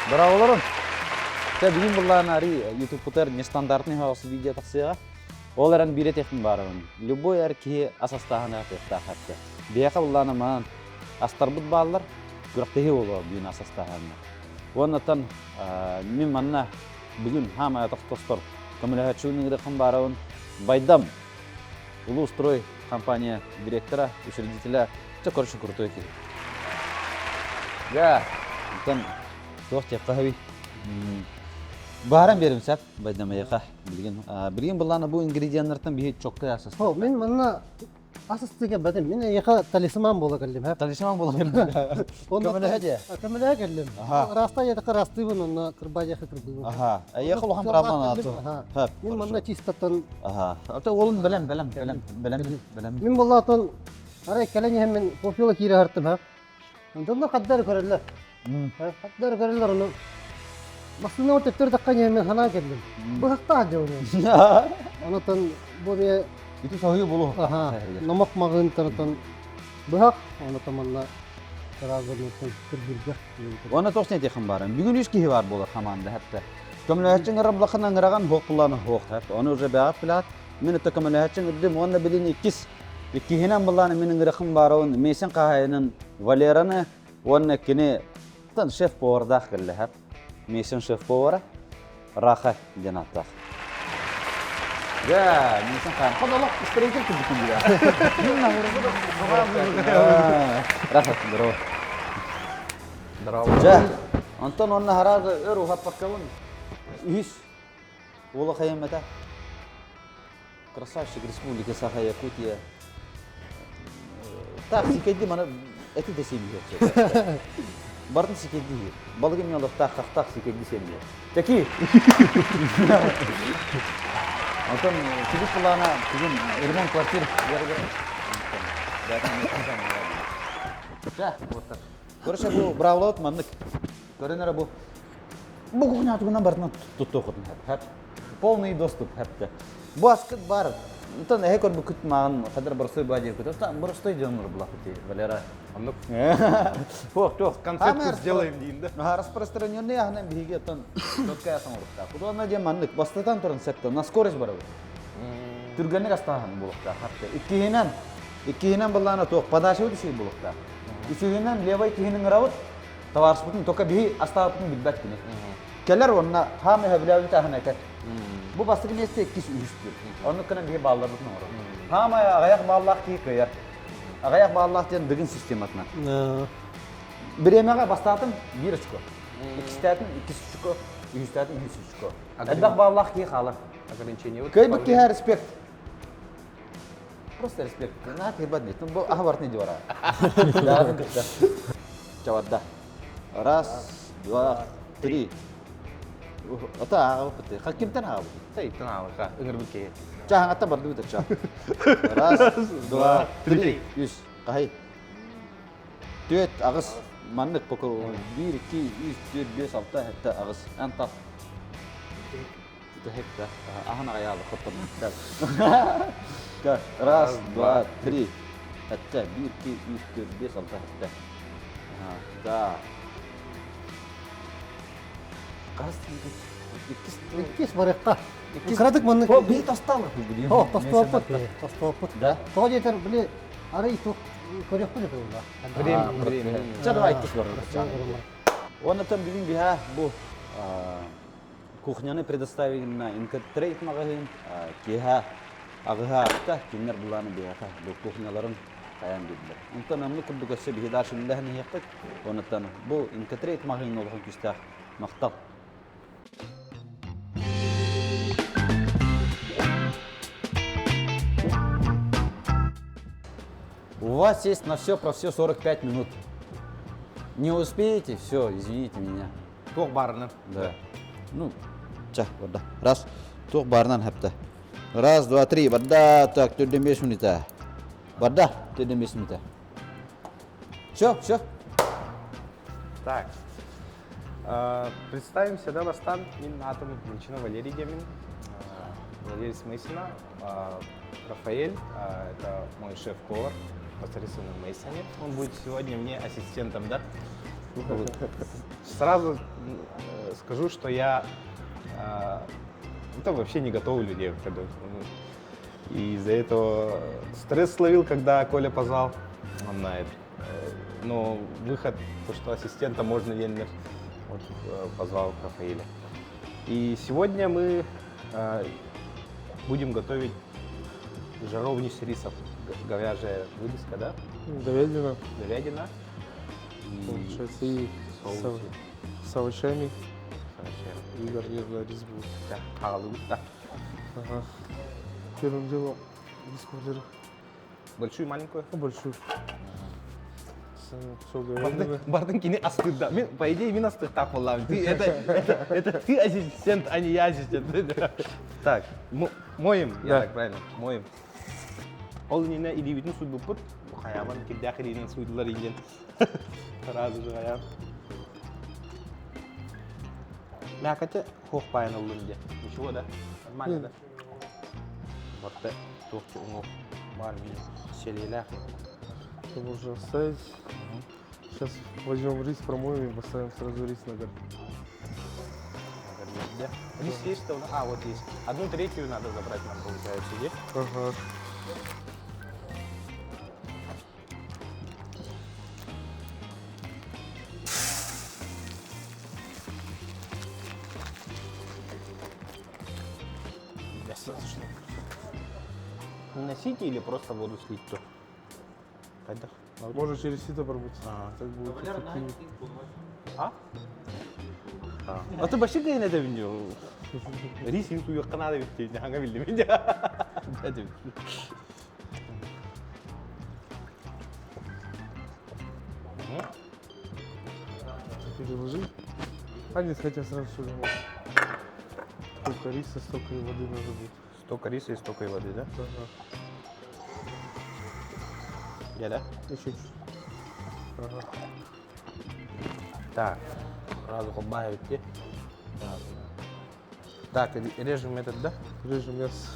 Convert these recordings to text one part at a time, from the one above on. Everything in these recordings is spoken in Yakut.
Браво Чэ, бүгүн буллаан ари ютубпутар нестандартный хаос видео тахсыаҕа. Ол эрэн биирэ техин баарабын. Любой эр киһи ас астааһына тыахтаах хатты. Биһиэхэ буллаана маан астарбыт бааллар, күрэхтэһии буолуо бүгүн ас астааһына. Уоннаттан мин манна бүгүн хаамая тохтостор көмөлөһөччүгүн ыҥырыаххын баарабын. Байдам Улуустрой компания директора, учредителя, чэ, короче, крутой киһи. Да, онтон туох диэххэ сөбүй? Бааран биэрим сөп, Байдамайаха билигин. Билигин былаана бу ингредиеннартан биһи чокка ясас. О, мин манна ас астыга бадым. Мин эйиэхэ талисман буола кэллим. Талисман буола кэллим. Көмөлөһө дии. Көмөлөһө кэллим. Ыраастаа диэтэххэ ыраастыыбын, онно кырбаа диэххэ кырбыыбын. Аха. Эйиэхэ улахан проблема наада. Мин манна чистаттан Аха. Ата уолун бэлэм, бэлэм, бэлэм, бэлэм, бэлэм. Мин боллаатон арай кэлэн иһэн мин кофела киирэ хартым ха. Онтон хаддар көрөллөр. Хаддар көрөллөр ону. Массыына төттөр таххан иһэн мин санаан кэллим. Быһахтаах дьон. Онотон бу бе Ити соһуйу булу. Аха. Номох маҕын таратан быһах, онотон манна сразу кырбырга. Уонна тоқсан этиэххин баарым. Бүгүн үс киһи баар буолар хамаанда хәтта. Көмөлөһөччү ырыблахын аңыраҕан хуох булааны хуох хэп. Оны уже бэҕэт билаат. Мин это көмөлөһөччү ырдым уонна билин иккис. Иккиһинэн булааны мин ыңырахым баарабын. Мейсен хаһайынын Валераны уонна кини тан шеф-повардаах кэллэ хэп. Мейсен шеф-повара Раха диэн ааттаах. Да, Мейсен хаан. Ход олох строитель курдукун дии. Раха, здорово. Здорово. Дьэ, онтон онно хараазы өр уһаппаккабын үһүс уола хайаммата. Красавчик Республика Саха Якутия. Так, сикэйди маны эти да сиэмиһэр. Барын сикэйди иһир. Балыгы мен олохтаах хахтаах сикэйди сиэмиһэр. Таки! Онтон сибис плана бүгүн ремонт квартир Ча, вот так. Короче, бу бравлот маннык. Көрөн эрэ бу. Бу кухня тугунан барытынан туттуохутун хэп. Полный доступ хэпте. Бу аскыт бар. Онтон эһэ көрбүккүт маған хадыр боростой ба диир күтө. Боростой дьоннор булахыти, Валера. Оннук. Туох, туох. Конфетку сделаем дейін да. Аха, распространенный аһынан биһиги оттон четкая оҥоруктаах. Удобно диэн маннык бастатан туран септе на скорость барабыт. Түргэнник астааһын булуктаах. Иккиһинэн, иккиһинэн былаана туох подача үчүгэй булуктаах. Үсүһүнэн левай киһини ыҥырабыт, табаарыспытын только биһи астаабытын билбэт кини. Кэлэр уонна хаам өһөбүлээбит аһын этэр. Бу бастакы миэстэ иккис үһүстүр. Оннук гынан биһи баалларбытын оҥорор. Хаамай аҕыйах бааллаах киһи кыайар. Аҕыйах бааллаах диэн дыгын систематынан. Бириэмэҕэ бастаатым биир очко. Иккистээтим иккис очко, үһүстээтим үһүс очко. Элбэх бааллаах киһи хаалар. Ограничение. Кыайбыт киһи респект. Просто респект. На кыйбат нет. Бу аха бартын иди бара. Да, кытта. Чаварда. Раз, два, три. Ата ааҕа быты. Ха кимтен ааҕа быты? Тайыттан ааҕа. Ыҥырбыт киһи. Чааһаҥаттан барды быты ча. Раз, два, три, үс. Хаһый. Түөрт, аҕыс. Маннык пока биир, икки, үс, түөрт, биэс, алта, сэттэ, аҕыс. Эн тап. Бүтэһик да. Аһан аҕайаалы хоттордум. Раз, два, три. Сэттэ, биир, икки, үс, түөрт, биэс, алта, сэттэ. Да. Хас иккис Иккис барыахха. Кыратык маннык. О, бии тостал. О, тостуоппут. Тостуоппут. Да. Тоҕо диэтэр, били, арай туох көрүөхпүт этэ буолла. Время, время. Ча давай иккис барыахха. Оннотон бүгүн биһа бу кухняны предоставили на Инкотрейд маҕаһыын киэһэ аҕыһа аахта кинилэр былааны биһиэхэ бу кухняларын хайаан биэрдилэр. Онтон оннук курдук өссө биһи дальше үлэлэһэн иһиэхпит. Онуттан бу Инкотрейд маҕаһыыҥҥа улахан күүстээх махтал. У вас есть на все про все 45 минут. Не успеете, все, извините меня. Туох баарынан. Да. Ну, ча, барда. Раз. Туох баарынан хапта. Раз, два, три. Барда. Так, төрден беш минута. Барда. Төрден беш минута. Все, все. Так. Представимся, да, бастан. Мин атым Минчина Валерий Демин. Владелец Мейсона. Рафаэль, это мой шеф-повар, непосредственно в Мейсоне. Он будет сегодня мне ассистентом, да? Сразу скажу, что я это вообще не готовлю людей. И из-за этого стресс словил, когда Коля позвал. Он знает. Но выход, то, что ассистента можно ельнер, вот, позвал Рафаэля. И сегодня мы будем готовить жаровню с рисом. Говяжья вырезка, да? Говядина. Говядина. И, получается, и соусе. С овощами. С овощами. И гарнир на рис будет. Да, да. Ага. Первым делом рис квартиру. Большую и маленькую? Ну, большую. Бардын кини астык да. По идее, мин астыктаах буоллаҕым. Ты, это ты ассистент, а не я ассистент. Так, моем, я так правильно, моем. Ол иннинэ илиибитин сууйбуппут. Хайаабан кирдээх илиинэн сууйдулар индиэн. Сразу же хайаан. Мякоти хуох паайан ыллын диэ. Ничего, да? Нормально, да? Барта туох уҥуох баар мин сэлиэлээх. Чтобы уже оставить. Сейчас возьмем рис, промоем и поставим сразу рис на гарнир. На гарнир, да? Рис есть-то у нас? А, вот есть. Одну третью надо забрать нам, получается, где? Ага. Достаточно. Носите или просто воду слить то? Пойдем. Можно через сито промыть. А. Так будет эффективнее. А? А ты вообще гайна да видел? Рис им туйық қанады бітті, аңа білдім. Да, Переложи. А нет, хотя сразу сюда можно. Сколько риса, столько и воды надо будет. Столько риса и столько и воды, да? Ага. Я, да? Еще чуть. Ага. Так, сразу добавить. Так, режем этот, да? Режем мясо.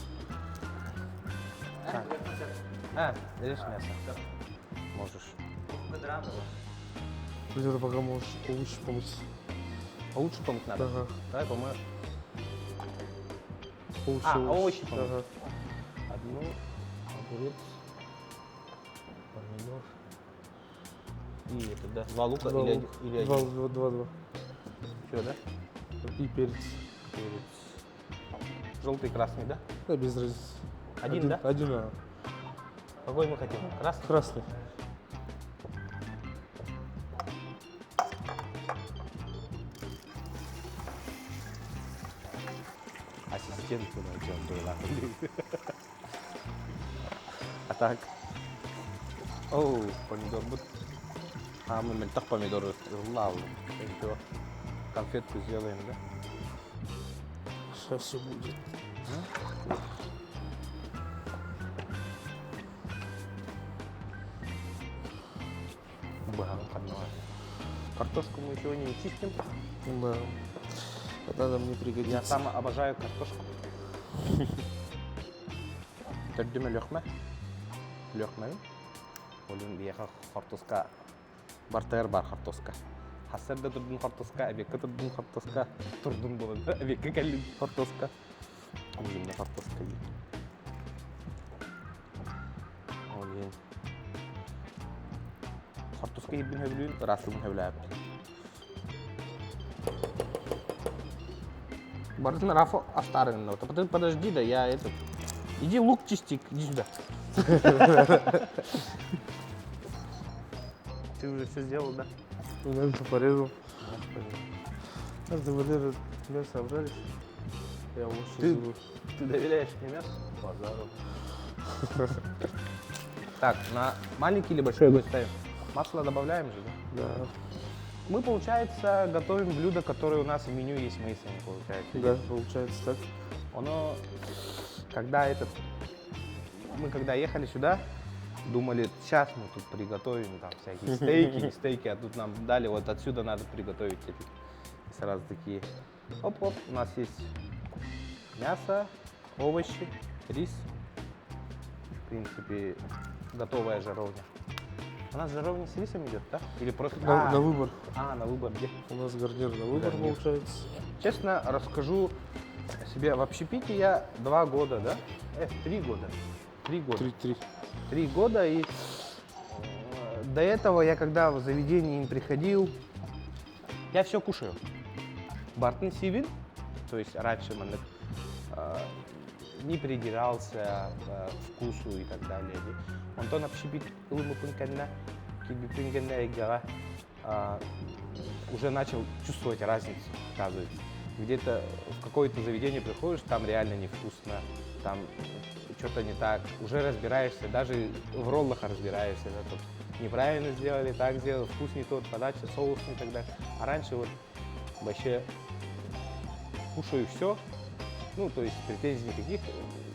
Так. А, режь мясо. Можешь. Где-то пока можешь лучше помыть. А лучше помыть надо? Ага. Давай помоешь. Лучше А, овощи помыть. Ага. Одну, огурец, помидор. И это, да, два лука Два или, лука. один, или Два, один? два, два, два. Все, да? И перец. Перец. Желтый и красный, да? Да, без разницы. Один, да? Один, да. Какой мы хотим? Красный? Красный. Ассистент куда А так. Оу, помидор будет. А, мы мельтах помидоры. Лаву. Конфетку сделаем, да? Сейчас все будет. Картошку мы сегодня не чистим. Да. Это нам не пригодится. Я сам обожаю картошку. Төрдүм Өлүөхүмэ. Өлүөхүмэ. Олин биэхэ хортуоска. Бартыгар баар хортуоска. Сарсыарда турдум хортуоска, эбиэккэ турдум хортуоска. Турдум буолан. Эбиэккэ кэллим хортуоска. Ужинҥа хортуоска. Олин. Хортуоска сиирбин сөбүлүүбүн, ыраастыырбын сөбүлээбэппин. Барытын Рафа астаарыҥ. Подожди, да, я этот. Иди лук чисти, иди сюда. Ты уже все сделал, да? Мясо порезал. А ты, Валера, мясо обжаришь? Я овощи сделаю. Ты доверяешь мне мясо? Базару. Так, на маленький или большой огонь ставим? Масло добавляем же, да? Да. Мы, получается, готовим блюдо, которое у нас в меню есть в Мейсоне, получается. Да, получается так. Оно, когда этот, мы когда ехали сюда, думали, сейчас мы тут приготовим там всякие стейки, не стейки, а тут нам дали, вот отсюда надо приготовить эти. И сразу такие, оп-оп, у нас есть мясо, овощи, рис. В принципе, готовая жаровня. У нас жаровня с рисом идет, да? Или просто... На, А, на выбор. А, на выбор где? У нас гарнир на выбор Гарнир. получается. Честно, расскажу о себе. В общепите я 2 года, да? 3 года. 3 года. Три-три. 3 года и до этого я когда в заведение не приходил, я все кушаю. Барытын сиибин, то есть раньше маннык, не придирался к вкусу и так далее. Онтон общепит ылбыппын кэннэ, киирбиппин кэннэ эйгэҕэ уже начал чувствовать разницу, оказывается. Где-то в какое-то заведение приходишь, там реально невкусно, там что-то не так, уже разбираешься, даже в роллах разбираешься, да, тут неправильно сделали, так сделали, вкус не тот, подача, соус не так далее. А раньше вот вообще кушаю все, ну, то есть претензий никаких.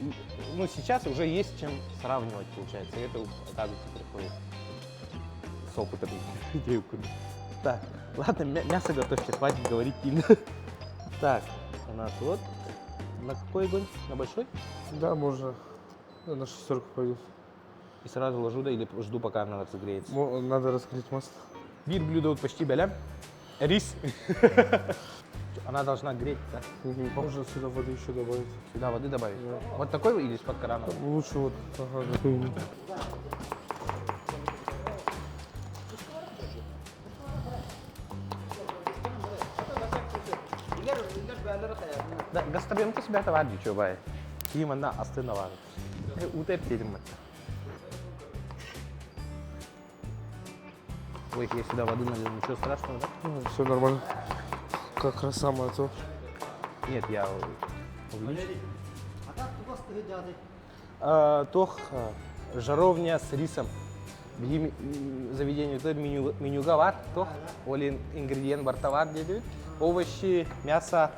И, ну, сейчас уже есть чем сравнивать, получается, и это, оказывается, приходит с опытом. Так, ладно, мясо готовьте, хватит говорить именно. Так, у нас вот. На какой огонь? На большой? Да, можно. Да, на шестерку пойдет. И сразу ложу, да, или жду, пока она разогреется? Надо раскрыть масло. Биир блюдо вот почти бэлэм. Рис. Она должна греть, да? Мгм. Можно сюда воды еще добавить. Сюда воды добавить? Да. Вот такой или из-под крана? Лучше вот. Ага, такой. Да, гастробиомка себя товар дичо бай. Ким она астына Утеп дедим это. Ой, я сюда воды налил, ничего страшного, да? Все нормально. Как раз самое то. Нет, я увеличу. А так у вас дяди. Туох жаровня с рисом. Биһиги заведение это меню, менюга баар, туох, ол ингредиент барыта баар диэбит. Овощи, мясо,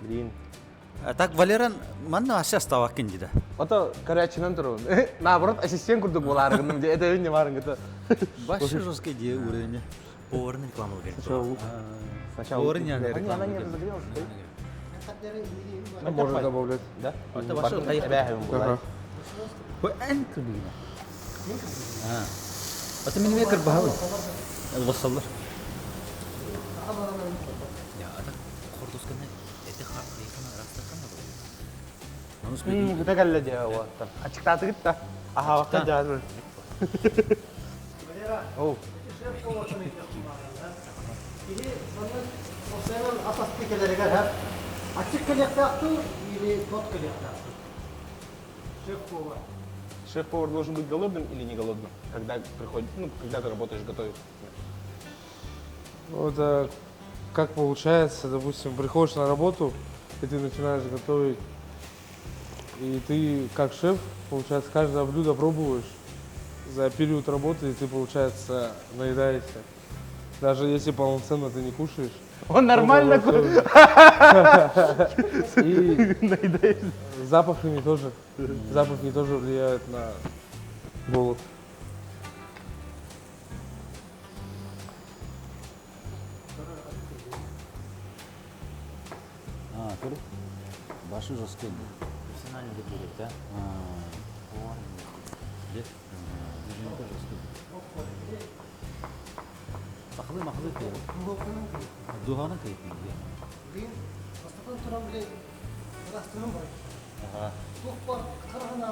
блин. А так Валеран манна ася астаабаккын дии. Ото горячынан турабын. Наоборот, ассистент курдук буолаарыгын дии. Это не баар это. Вообще жесткий дии уровень. Поварны реклама говорит. Сначала лук. Сначала Повар не Она не разогрелась. Ну, можно добавлять. Да? Это вообще Ага. Эн кырбыына. А. Ата мин эмиэ кырбаһабын. Басаллар. Я, а так хортусканы эти хайхана растакана Это кэллэ дии вот. Аччыктаатыгыт да. Ага, да. О, Или ас астыы кэлэригэр аччык кэлиэхтээх дуу или тот кэлиэхтээх дуу. Шеф-повар. Шеф-повар должен быть голодным или не голодным, когда приходит, ну, когда ты работаешь, готовишь? Ну, это как получается, допустим, приходишь на работу, и ты начинаешь готовить, и ты как шеф, получается, каждое блюдо пробуешь за период работы, и ты, получается, наедаешься. Даже если полноценно ты не кушаешь. Он нормально пробовать тоже. И запахами тоже. Запахи тоже влияют на голод. А, көр. Башы жесткий. Профессионально выглядит, да? А. Где? Жесткий. Сахалыы махалыы кыйыр. Дууһанан кыйыр. Блин, бастатан туран били ыраастанан бар. Ага. Туох баар хараҕын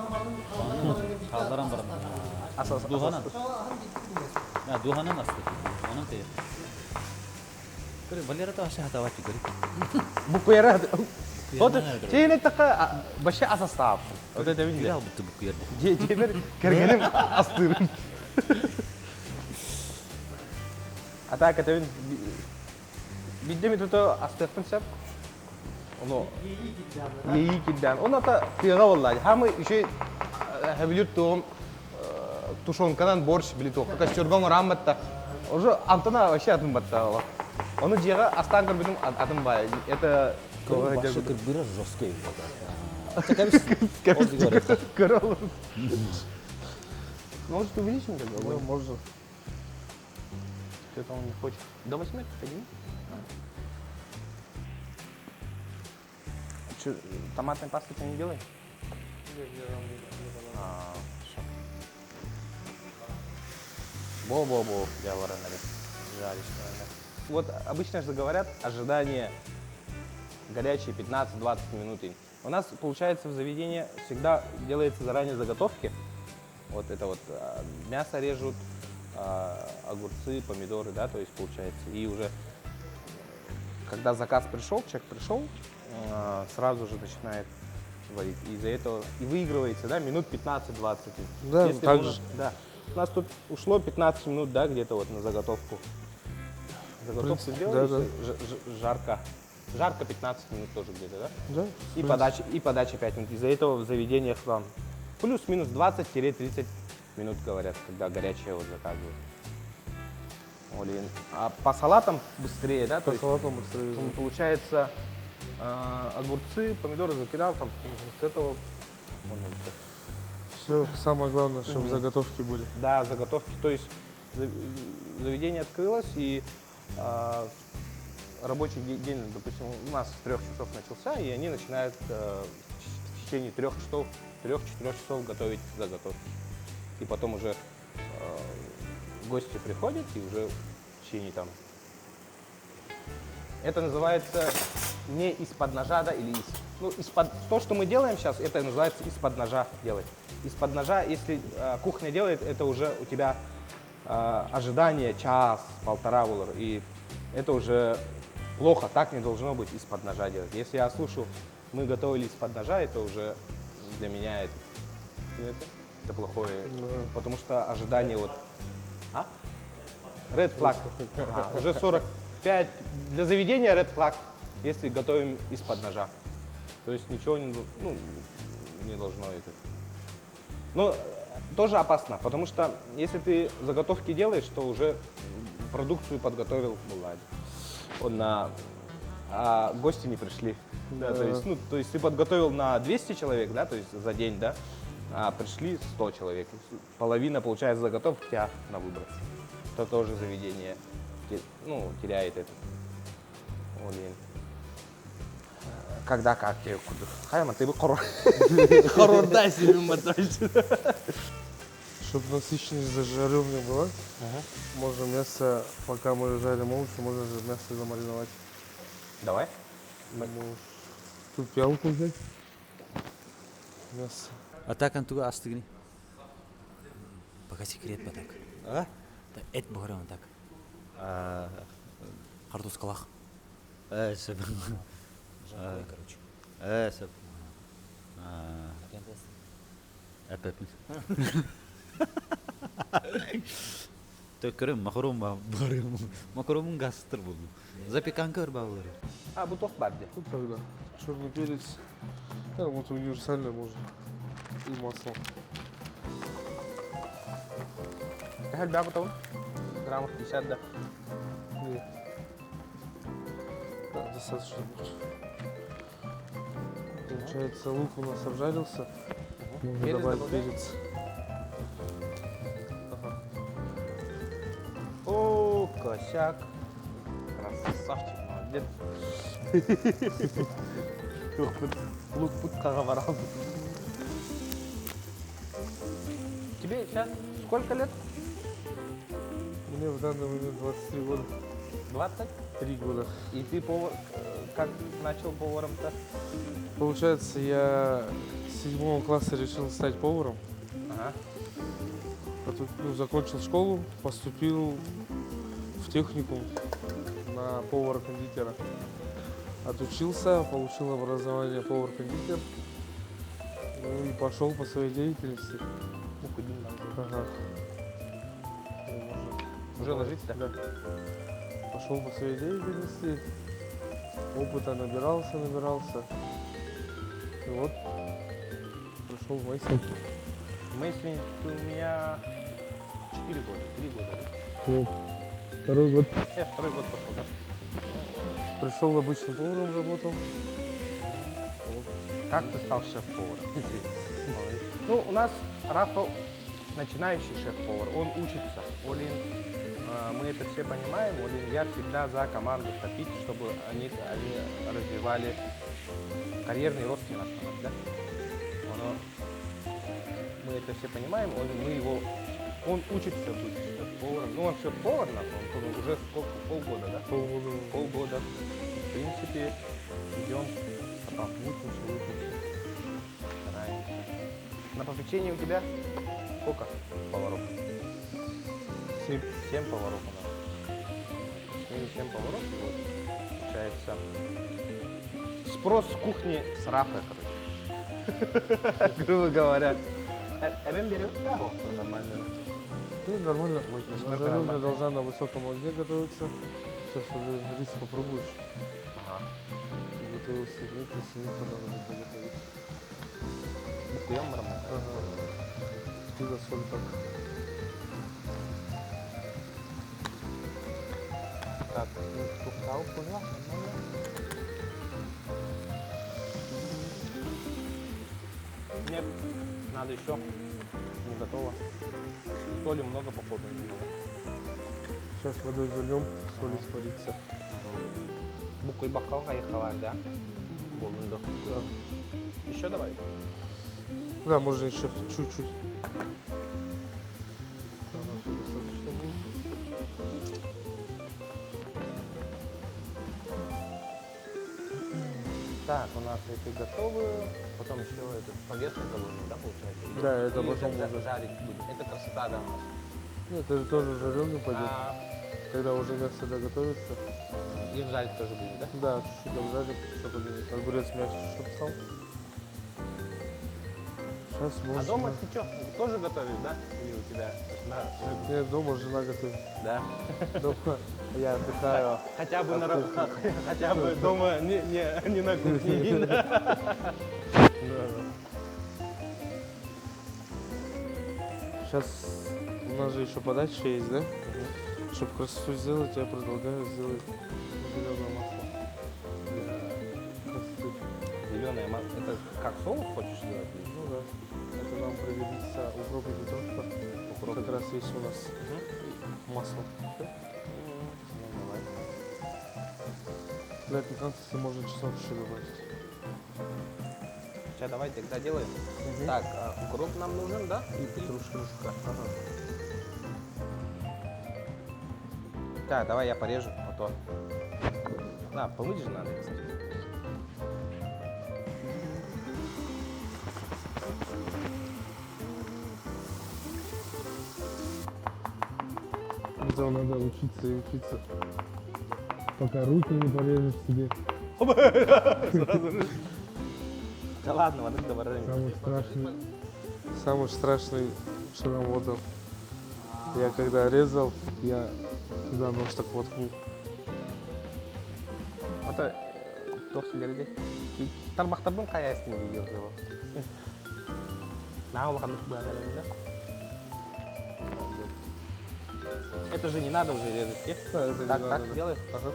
Хаалларан баран. Асас, Дууһанан. А, дууһанан астык. Онон кыйыр. Көр, Валера та вообще хатавати көр. Букуяра. Вот, чейне така, вообще асастап. Вот это видели. Я будто букуяр. Дьиэбэр кэргэним астыыр. А так это биирдэ эмит астыахпын сөп. Ону иэйии киирдэҕинэ. Он ата тыаҕа буолла. Саамай еще сөбүлүүр туоҕум тушенканан борщ били туох. Костерга оҥорон батта. Уже амтана вообще атын батта. Ону дьиэҕэ астаан көрбүтүм атын баҕайы. Это Башы кырбыыра жесткий. Королу. Может, увеличим тогда? Ну, можно. Что-то он не хочет. До восьмерки подними. Че, томатной пасты ты не делай? А, хорошо. Бо-бо-бо, я Вот обычно же говорят, ожидание горячие 15-20 минут. У нас, получается, в заведении всегда делается заранее заготовки. Вот это вот мясо режут, огурцы, помидоры, да, то есть получается. И уже когда заказ пришел, человек пришел, сразу же начинает варить. И из-за этого и выигрывается, да, минут 15-20. Да, Если так бы у нас, же. Да. У нас тут ушло 15 минут, да, где-то вот на заготовку. Заготовку принципе, сделали, да, да. жарко. Жарко 15 минут тоже где-то, да? Да. И подача 5 минут. Из-за этого в заведениях там плюс-минус 20-30 минут говорят, когда горячее вот заказывают. Блин. А по салатам быстрее, да? По То есть, салатам быстрее. получается, огурцы, помидоры закидал, там с этого. Все, самое главное, чтобы заготовки были. Да, заготовки. То есть заведение открылось, и рабочий день, допустим, у нас с 3 часов начался, и они начинают в течение 3 часов, 3-4 часов готовить заготовки. И потом уже гости приходят, и уже в течение там. Это называется не из-под ножа, да, или из... Ну, из-под... То, что мы делаем сейчас, это называется из-под ножа делать. Из-под ножа, если кухня делает, это уже у тебя ожидание час, полтора буолар, и это уже плохо, так не должно быть из-под ножа делать. Если я слышу, мы готовили из-под ножа, это уже для меня это плохое, потому что ожидание вот... А? Red flag. Ага, уже 45. Для заведения red flag, если готовим из-под ножа. То есть ничего не, ну, не должно это. Но тоже опасно, потому что если ты заготовки делаешь, то уже продукцию подготовил, ну ладно. Он на а гости не пришли. Да, то есть, ну, то есть ты подготовил на 200 человек, да, то есть за день, да, а пришли 100 человек. Половина, получается, заготовок у тебя на выброс. То тоже заведение, ну, теряет это. Блин. Когда как тебе куда? Хайма, ты бы хорордай себе. Чтобы насыщенность зажарёвня была, можно мясо, пока мы жарим овощи, можно же мясо замариновать. Давай. Можешь тут пиалку взять. Мясо. А так тугу астыгыный? Пока секрет по так. А? Да, эт буһаран так. Хортуоскалаах. Сөп. Жаркое, короче. Сөп. Опять. Төкөрүм макарон бар. Макаронун гастыр бул. Запеканка бар булар. А, бу туох баар дии. Тут тогда черный перец. Да, вот универсально можно. И масло. Элбэҕи кутабын? Граммов 50, да. Не. Да, достаточно будет. Получается, лук у нас обжарился. Можно Перец добавить добавляем? перец. Ага. О, косяк. Красавчик, молодец. Лук барал. Тебе сейчас сколько лет? Мне в данный момент 23 года. 20? 3 года. И ты повар, как начал поваром-то? Получается, я с седьмого класса решил стать поваром. Потом, ну, закончил школу, поступил в техникум на повара-кондитера. Отучился, получил образование повар-кондитер. Ну и пошел по своей деятельности. Ага. Ну, можно Уже ложиться? Да. Пошел по своей деятельности, опыта набирался, набирался. И вот пришел в Мейсон. Мейсоне ты у меня 4 года, 3 года, да? Второй год. Я второй год пошел, да? Пришел обычным поваром, работал. Как ты стал шеф-поваром? Ну, у нас Рафа начинающий шеф-повар, он учится. Ол иһин, мы это все понимаем. Ол иһин, я всегда за команду топить, чтобы они развивали карьерный рост у нас, да? Мы это все понимаем, мы его Он учится быть шеф-поваром. Ну, он шеф-повар, нахуй, он уже сколько, полгода, да? Полгода. Полгода. В принципе, идем, потом учимся, учимся, стараемся. На попечении у тебя сколько поваров? 7. 7 поваров у нас. С ними 7 поваров, и вот, получается, спрос с кухни с Рафой, короче. Грубо говоря. Эбен берет? Да. Нормально. Ну, нормально. Насколько Жаровня нормально? должна на высоком огне готовиться. Сейчас уже рис попробуешь. Ага. Готовился. Нет, если нет, то надо будет доготовить. Букуем нормально. Ага. Ты за соль так. Так, ну, тухтал, поняла? Нормально. Нет, надо еще. Не готово. Соли много, походу, не было. Сейчас водой зальем, соль испарится. Буквой бокал поехала, да? Болунду. Да. Еще давай. Да, можно еще чуть-чуть. Да, у нас достаточно будет. Так, у нас эти готовы. Потом еще этот поверхность заложим, да, получается? Да, это Или потом уже. жарить будем. Это красота, да, у нас. Ну, это же тоже жареный пойдет, А, когда уже мясо доготовится. и жарить тоже будем, да? Да, чуть-чуть обжарим, чтобы огурец мягче чтоб стал. Сейчас можно. А дома ты что, тоже готовишь, да? Или у тебя жена? Нет, дома жена готовит. Да. Дома я отдыхаю. Хотя бы, на, хотя бы дома не на кухне. Да. Сейчас у нас же еще подача есть, да? Чтобы красоту сделать, я предлагаю сделать зеленое масло для красоты. Зеленое масло. Это как соус хочешь сделать? Ну да. Это нам пригодится укроп и петрушка. Укроп. Как раз есть у нас масло. Ну, давай. Для пикантности можно чеснок еще добавить. Сейчас давай тогда делаем. Так, укроп нам нужен, да? И петрушка. Ага. Так, давай я порежу, а то. Да, помыть же надо, кстати. Это надо учиться и учиться. Пока руки не порежешь себе. Да ладно, воды добавим. Самый страшный шрам вот он. Я когда резал, я сюда нож так воткнул. Это туох силерди. Тарбахтарбын каястын видео его. На улаханнык да? Это же не надо уже резать, нет? Да, это не Так, надо, так да. делаешь? Ага.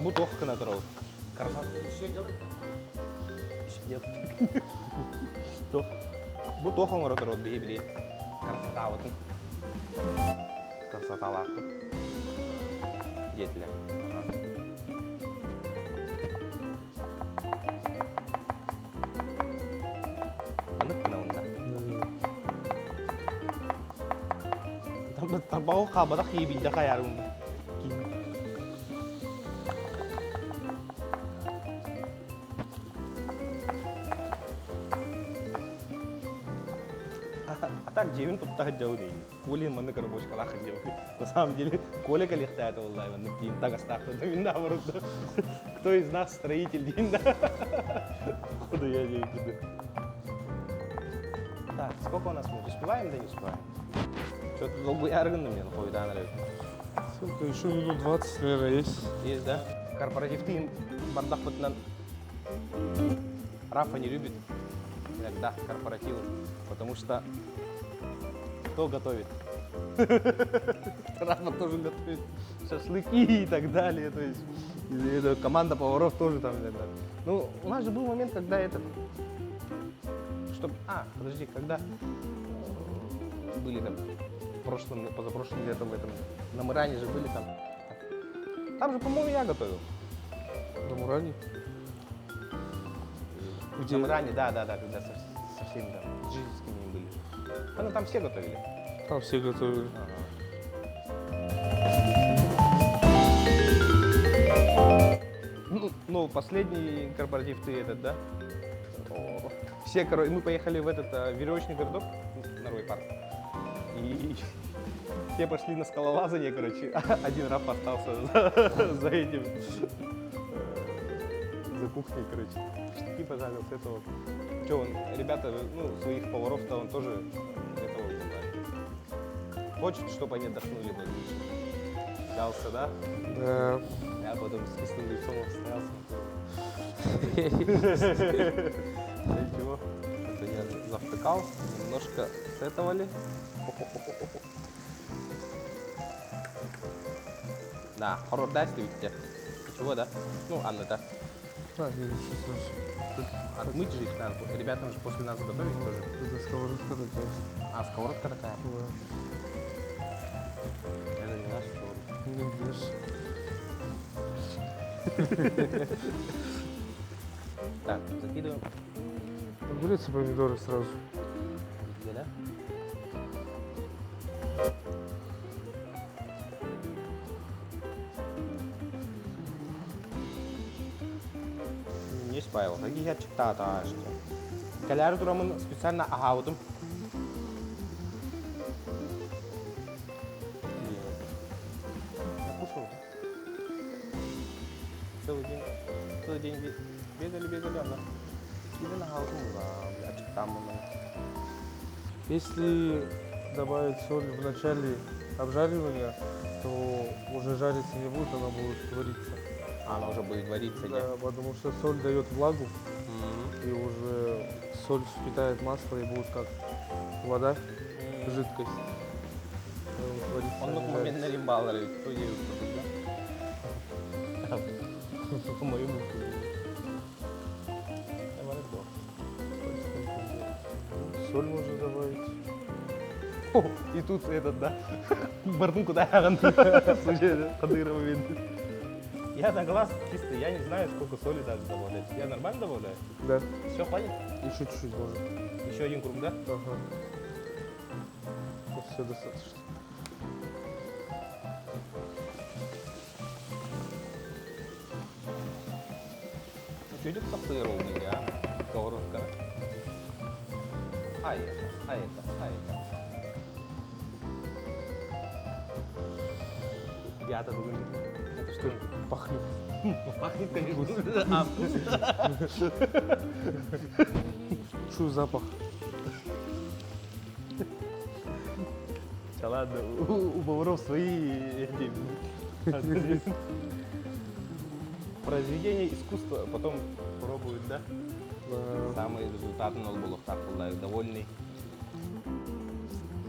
Бутовка на дорогу. Красавчик. Еще делать. Что? Бутовка на дорогу, бери, бери. Красота вот. Красота лахта. Детля. Анык кына онда. Тарбау хабада хибинде хаярым. А так дьиэбин тутта сылдьабын Коля манна коробочкалаах сылдьабын. На самом деле Коля кэлиэхтээх этэ буолла манна тиин таҥастаах мин наоборот. Кто из нас строитель диэн да? Походу я не буду. Так, сколько у нас мы успеваем, да не успеваем? Что-то долго я мне да, наверное. Сколько? Еще минут 20, наверное, есть. Есть, да? Корпоративный бардак вот нам Рафа не любит иногда корпоративы, потому что кто готовит? Рафа тоже готовит шашлыки и так далее. То есть и это команда поваров тоже там иногда. Ну, у нас же был момент, когда этот... Чтоб, а, подожди, когда были там прошлым, позапрошлым летом в этом, на Муране же были там. Там же, по-моему, я готовил. На Муране? Где? На Муране, да, когда со Со всеми там, таджикскими были. А, ну там все готовили. Там все готовили. Ага. Ну, последний корпоратив ты этот, да? О, все, короче, мы поехали в этот веревочный городок, Нарой парк. И все пошли на скалолазание, короче. Один Раф остался за этим, за кухней, короче. Штыки пожарил с этого. Че он, ребята, ну, своих поваров-то он тоже этого бывает. Хочет, чтобы они отдохнули лучше. Взялся, да? Да. Я потом с кислым лицом стоял. Ничего. Это я завтыкал, немножко с этого ли. Да, хоррор дай видите. Чего, да? Ну, Анна, да. А, я еще слышу. Тут отмыть же их надо. Ребятам же после нас готовить тоже. Это сковородка такая. А, сковородка такая? Да. Это не наша сковородка. Не видишь. Так, закидываем. Огурец и помидоры сразу. Где, да? Не спаивал. Такие я читаю, что. Каляру турамын специально аһаабытым. Я кушал, да? Целый день бегали, бегали, она. Или аһаабытым, ачыктааммын. Если добавить соль в начале обжаривания, то уже жариться не будет, она будет вариться. А, она уже будет вариться, Да, да? потому что соль дает влагу, и уже соль впитает масло и будет как вода, жидкость. Оннук момент римбалары, кто делает, да? По-моему, Соль можно добавить. И тут этот, да, Бардун куда Слушай, Кадырова видно. Я на глаз чисто, я не знаю, сколько соли даже добавлять. Я нормально добавляю? Да. Все, хватит? Еще чуть-чуть можно. Еще один круг, да? Ага. Все достаточно. Ну, идет ровный, а? Сковородка. А это, а это, а это. Ребята, это что? Пахнет. Пахнет, конечно. А, вкусно? Чую запах. Да ладно, у поваров свои эти произведения искусства потом пробуют, да? Да. Самый результат был довольный.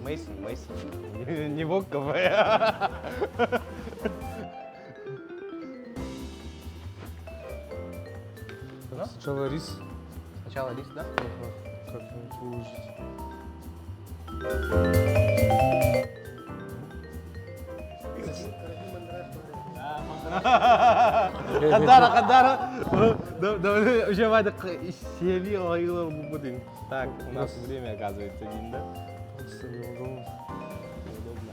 Мейсон, Мейсон. Не Вок кафе. Сначала рис. Сначала рис, да? Ага. Как-нибудь выложить. Кадара, кадара. Уже Так, у нас время, оказывается, один, да? Просто неудобно. Неудобно.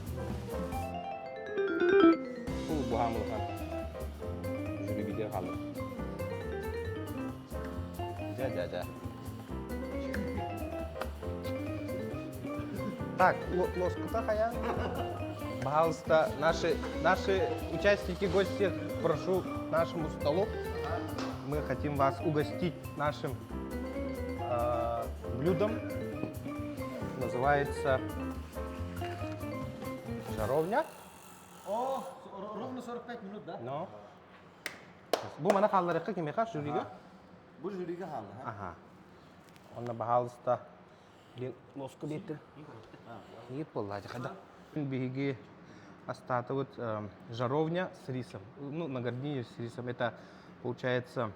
Бу буһан. Жюри видео қалды. Жа, жа, жа. Так, ложку-то хая. Пожалуйста, наши участники, гости, прошу к нашему столу. Мы хотим вас угостить нашим блюдом. Называется жаровня. О, ровно 45 минут, да? Но. Бу маны хаалларыахха кимиэхэ жюригэ? Бу жюригэ хаалла. Ага. Онно пожалуйста. Ложку биэрдэ. Не была, когда. Биһиги астаатыбыт жаровня с рисом. Ну, на гарнире с рисом. Это получается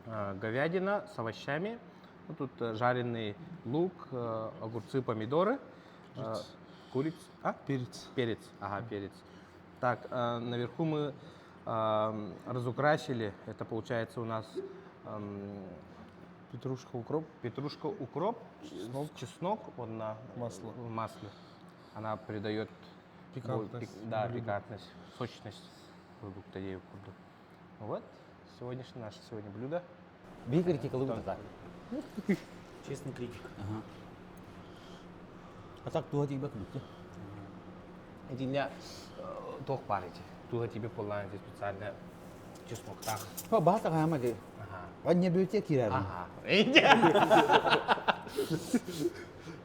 говядина с овощами. Ну, тут жареный лук, огурцы, помидоры. Курица. А? Перец. Перец. Ага, перец. Так, наверху мы разукрасили. Это получается у нас Петрушка, укроп. Петрушка, укроп, Чеснок. чеснок, он на Масло. в масле. Она придает Пикантность. Да, блюду. пикантность, сочность продукта диэбит курдук. Вот, сегодняшнее наше сегодня блюдо. Биир критикалыы так. Честный критик. А так туга тиийбэт бүттэ. Итиннэ туох баар ити. Туга тебе поллаан специально чеснок-таах. Баата хаама ди. Ага. Анне бүте кирер. Ага.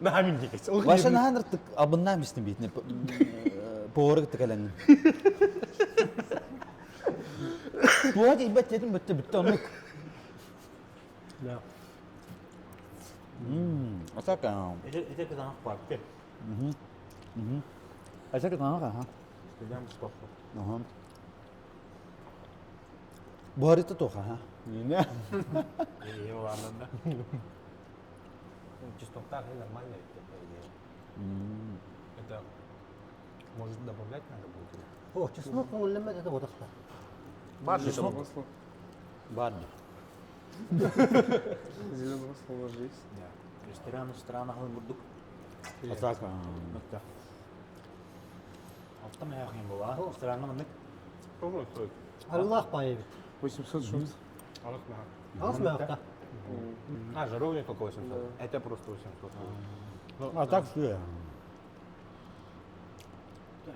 Наамин дикес. Баша нааныртык абыннаам истин битне. Поварык тыкален. Туга тиийбэт дедим бүтте бүтте оннук. Да. А так Это это кытаанах партия. А так ага. Студям спаху. Ага. Буharita тоха, ха. Не. Ее ладно, да. Чеснок-таах нормально ведь, по идее. Это может добавлять надо будет? О, чеснок көҥүллэммэт этэ буотахта. Бар Чеснок. Масло. Барды. Зеленое масло у нас же есть. Да. Ресторан, ресторан, бурдук. А так. Мытта. Алтан аяқын була. Ресторанга мындык. Попробуй стоит. Арыылаах баайы эбит. 800 что-то. Аҕыс мөөхтө. А, жаровня только 800. Это просто 800. А так что?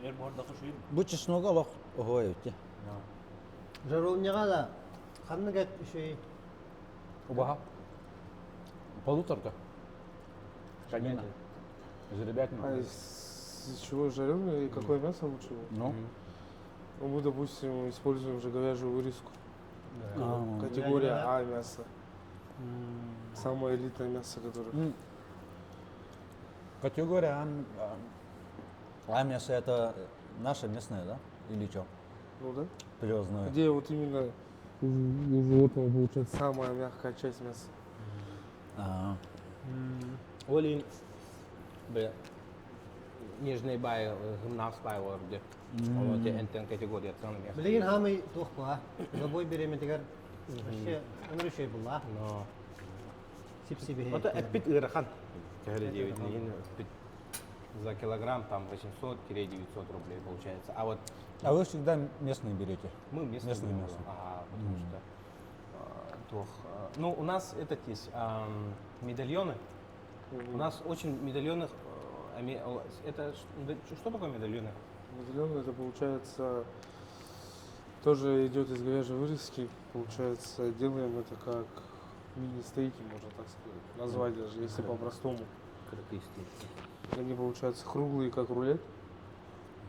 Эр бордақы шуйым. Бу чеснога лох ой өтте. Жаровняға да ханнык эт үчүгэй. Убаха. Полуторка. Конина. Жеребятина. А из чего жареное и какое мясо лучше? Ну. Ну, мы, допустим, используем же говяжью вырезку. А. Категория А мясо. Самое элитное мясо, которое. Категория А, а мясо это наше местное, да? Или что? Ну да. Привозное. Где вот именно у у животного получается самая мягкая часть мяса. А, Оли, бля, нежный бай, гымнас бай олар где. Ол те НТН категория цены мясо. Билигин хаамай туох була. Забой бириэмэтигэр вообще ыныр үчүгэй буолла. Но. Сип-сибиһи. Это эппит ыарахан. Төһө 9 эппит за килограмм там 800-900 рублей получается. А вот А вы всегда местные берете? мы местные, Местное берем. мясо. Ага, потому что тох, ну у нас этот есть медальоны. У нас очень медальонных это да, что такое медальоны? Медальон это получается тоже идет из говяжьей вырезки. Получается, делаем это как мини-стейки, можно так сказать. Назвать даже, если по-простому. Они получаются круглые, как рулет.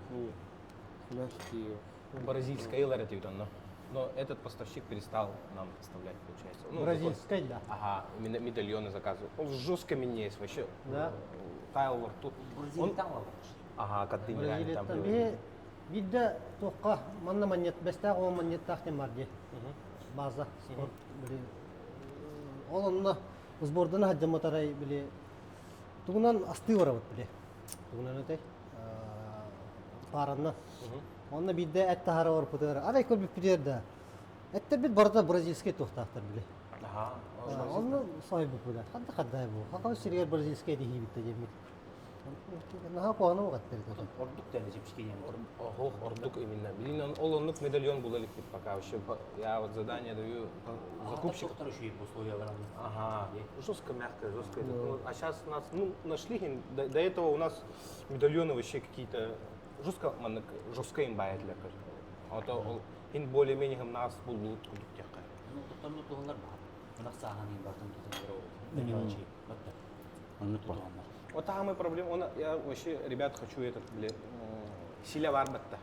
Ну, мягкие. Бразильская иларатив но. Но этот поставщик перестал нам поставлять, получается. Ну, Бразильскай да. Ага, медальоны заказываю. Он жестко меняется вообще. Да. Таял во рту. Он... Ага, контейнерами там Бразилияттан привозили. биһи биирдэ туохха манна манньыт бэстээх уон манньыттаах диэн бар дии. База спорт били ол онно сбордана сылдьаммыт арай били тугунан астыы барабыт били. Тугунан этэй пааранна. Онно биирдэ эт таһара барбытыгар арай көрбүппүтүгэр да эттэрбит барыта бразильскай туохтаахтар били. Ага. Онно соһуйбуппут ханна хаддай бу. Хакабыт сиригэр бразильскай диһиибит да диэммит. Наһаа куһаҕаны уҕаттар этэ. Ордук тәне жепшке Ого, ордук именно. Блин, он, ол оннук медальон был элек пока вообще. Я вот задание даю закупщик. Ага. Жестко мягкое, жестко. это. Ну, а сейчас нас, ну, нашли, до этого у нас медальоны вообще какие-то жестко, маннык, жестко им баятлар. А то ол ин более-менее нас был курдук текка. Ну, тоттон туһалар бар. Мына сааһан бартын тутан Оннук бар. Вот там и проблема. Он, я вообще, ребят, хочу этот, блин, силя варбатта.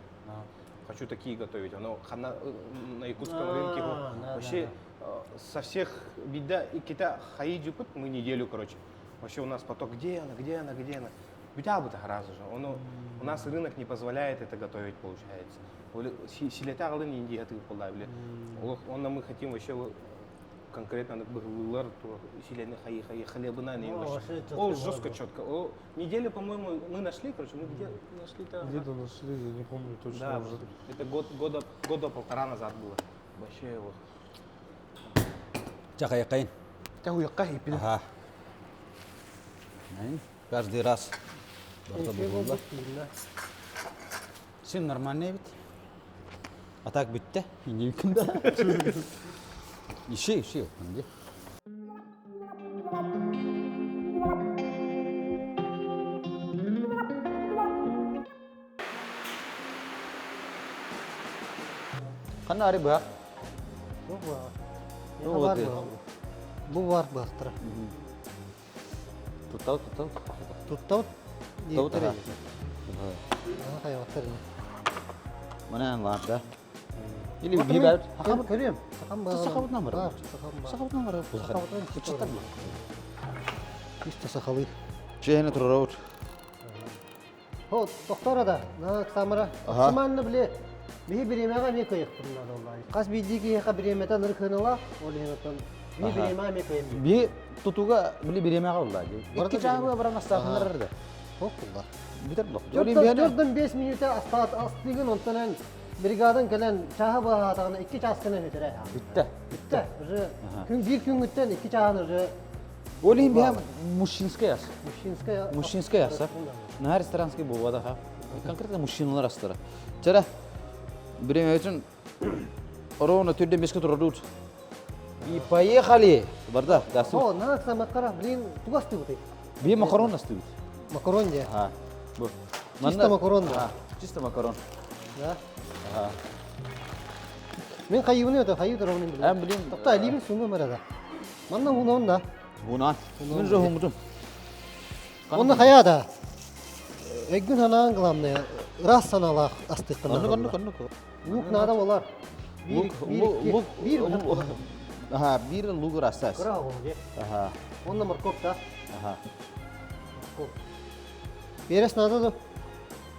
Хочу такие готовить. Оно хана на якутском рынке вообще со всех беда и кита хаиджи мы неделю, короче. Вообще у нас поток, где она, где она, где она. Беда бы сразу же. Он, у нас рынок не позволяет это готовить, получается. Силета алын Индия ты били. Он мы хотим вообще конкретно быһылыылар силены хаи хаи хлебына не Ол жестко четко. О, неделю, по-моему, мы нашли, короче, мы где нашли-то? Где-то нашли, я не помню точно Да, уже. это год, года, года полтора назад было. Вообще вот. Чакайкайын. Ча хуйакка иппин. Ага. Каждый раз. Барыта булулла. Син нормальный бит. А так бүттэ. Индийкин да. Иши, иши. Где? Ханна ари быһах? Бу бар Бу бар быһахтара. Туттау, туттау. Туттау Туттау диэттэр. Хайваттар. Мына бар да. Или бибер. Көрүм. Сахам бар. Сахабытынан бар. Сахам бар. Сахабытынан бар. Сахабытынан. Чисто сахалы. Чейне турарабыт. Хо, тохтора да, на Самара. Максимально биле. Биһи бириэмэҕэ эмиэ кыайыахпын наада оллаай. Хас биирдии киһиэхэ бириэмэтэ ныркыыныла, ол иһин оттон биһи бириэмэҕэ эмиэ кыайан биир. Би тутуга били бириэмэҕэ улла. Икки чааһы баран астаахыннарар да. Хох булла. Бүтэр булла. Төрдөн 5 минута астаат астыгын онтон эн бригадан кэлэн чааһы баһаатаҕына 2 чааскынан бүтэрэ. Бүттэ. Бүттэ. Уже күн биир күнгүттэн 2 чааһын уже Ол иһин биһэ мужчинскай ас. Мужчинскай Мужчинскай ас. Наһаа ресторанский буолбатах ха. Конкретно мужчиналар астара. Чара бириэмэ үчүн ровно түрден беске турардут. И поехали! Барда, гасым. О, на самакара, блин, тугас ты Би макарон астыбыт. Макарон де. Ага. Бу. Чисто макарон да. Чисто макарон. Да. Ага. Мен хайыбыны өтө, хайы турамын билем. Эм блин. Топта илибин суну мэрэ Манна хунон да. Хунан. Мен же хумутум. Онна хая да. Эггүн ханаан главное, раз саналаах астыктан. Оннук, оннук, оннук. Лук надо болар. Лук, лук, лук. Ага, бир лук растас. Кыра ол же. Ага. Онна морковь да. Ага. Перец надо да.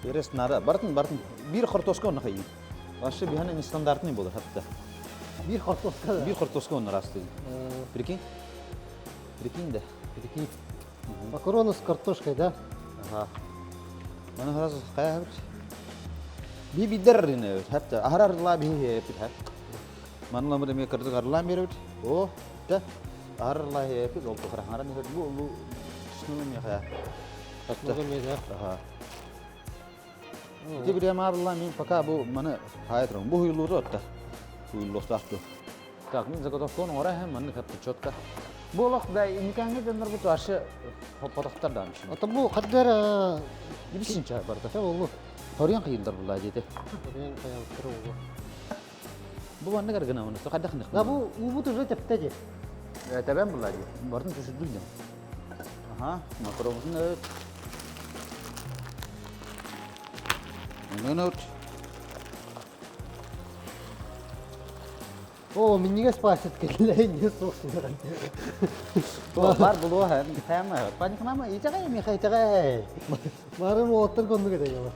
Перец надо. Бартын, бартын. Бир картошка онна хайы. Вообще бихана нестандартный болар хатта. Бир картошка да. Бир картошка онна расты. Прикинь? Прикинь да. Прикинь. Макароны с картошкой, да? Ага. Мана храз кая бит. Би бидер рине хатта ахрар ла би бит ха. Манла мыр ме кырды гарлан берет. О, да. Ахрар ла бит ол тухра харан бу бу шуну ме хая. Хатта. Ага. Ити бир ма булла мен пока бу маны хая турам. Бу хуйлу отта. Хуйлу тахту. Так, мен заготовканы ора һәм маны хатта четко. Бу олох да имикәңге дөннөр бу ашы потоктар да мишин. Ата бу каддар Бисинчә барда. Ча болду. Хорьян кыйындар булла диде. Хорьян кыйындар болду. Бу ванны гаргына оны кадах них. Да бу убут уже тепте Тәбән булла ди. Бардын төшүрдүк дим. Ага, макаронын өт. Минут. О, минниге спасет келле, не соқсын. Бар булуа һәм һәм паникнама итәгә ми хайтәгә. Марын оттар конду кете яла.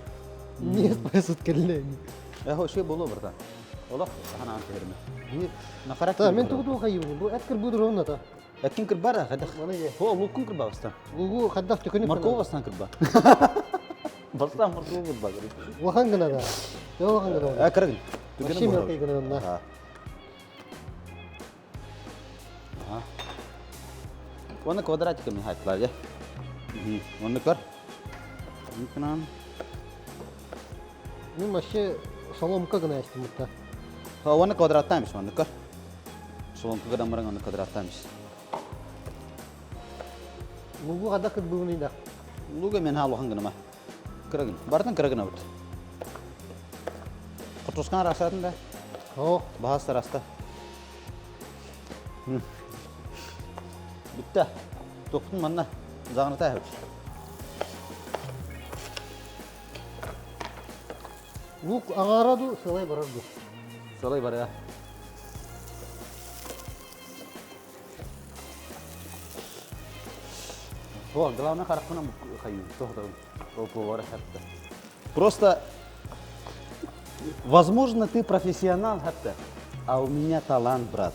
Не спасет келле. Э, ши болу барда. Олох ханан терме. Би нахарак. Та мен тугу хайыбын. Бу эткер буду ровно та. Эткин кырбара хадах. Маны же. Хо, луккун кырба бастан. Лугу хадах төкөнүп. Морковь бастан кырба. Бастан морковь кырба. Улахан гына да. Улахан гына. Э, кыргын. Вообще мелкий гына онна. Ага. Оны квадратиками хайтлар, я. Оны көр. Никнан. Мен вообще соломка гына естим мутта. Ха, оны квадраттамиш, оны көр. Соломка гына мырың оны квадраттамиш. Лугу хадах кырбыны да. Луга мен халухан гына ма. Кыргын. Бартын кыргын абыт. Кутускан расатын да. О, Бахас раста. Битте. Тоқтун манна. Зағыныта әбіт. Лук аңараду, сылай барарду. Солай бар я. О, главное харакпына хаю. Тохта. О, повара хатта. Просто возможно, ты профессионал, хатта, а у меня талант, брат.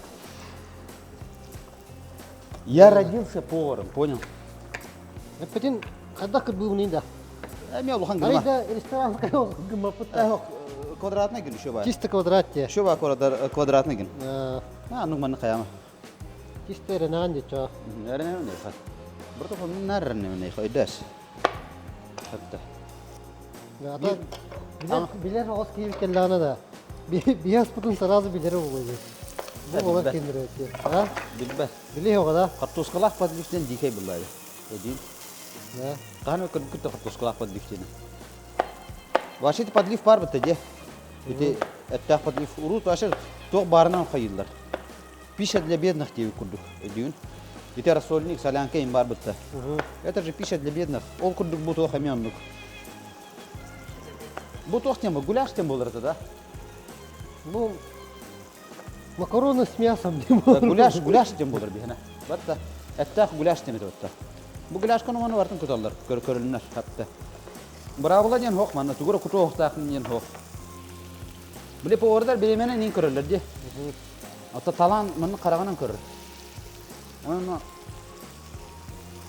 Я родился поваром, понял? Эппетин хадах кырбыны да. Эми улахан гыма. Арайда ресторан кайо гымапыта. Квадратный гын еще бар. Чисто квадрат те. Еще бар квадратный гын. А, ну маны каяма. Чисто эрэнэҕин диччо. Эрэнэбин эйхэ. Бырта хонун нар эрэнэбин эйхэ өйдөс. Хатта. Ата билэр билэр оҕус киһи кэллэҕинэ да биһи аспытын сразу билэрэ буолуо дии. Бу болар киндирээти. А? Билбэт. Билиһи оҕо да? Хартускалаах подливтен дикэй буллаады. Эдин. Да. Хаһан көрбүт хартускалаах подливтен. Вообще подлив бар бытта де. Ити эттээх подлив урут вообще туох баарынан хайыллар. Пища для бедных диэбит курдук өйдүүн. Ити рассольник, солянка им бар бытта. Это же пища для бедных. Ол курдук бу туох эмиэ оннук. Бу туох тем гуляш тем болар это, да? Ну, макароны с мясом не Гуляш, гуляш тем болар биһэнэ. Батта. Эттээх гуляш тем это батта. Бу гуляшканы маны бартын куталлар, көрүлүнэр хапта. Быраабыла диэн хоох манна тугура куту оохтаахын диэн хоох. Били повардар бириэмэнэн иин көрөллөр дии. Ата талаан манна хараҕынан көрөр. Онно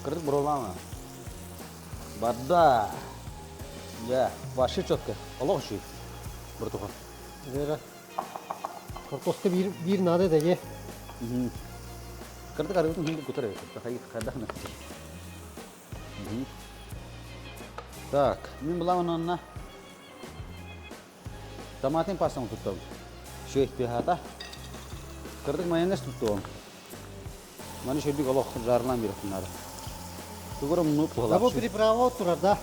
кырдык буруолаама. Барда. Да, вообще четко. Олох үчүгэй. Братуха. Вера. Картошка биир биир наада да е. Кырдык арыгытын хинди кутар эбит. Хайдах Так, мин буламын онно Томатын пастаны туттабын. Үчүгэй тыаһаата. Кырдык майонез туттуом. Маны шөйдүк олох жарылаан биэрэхпин наада. Тугура муннук Да бу приправа турар да.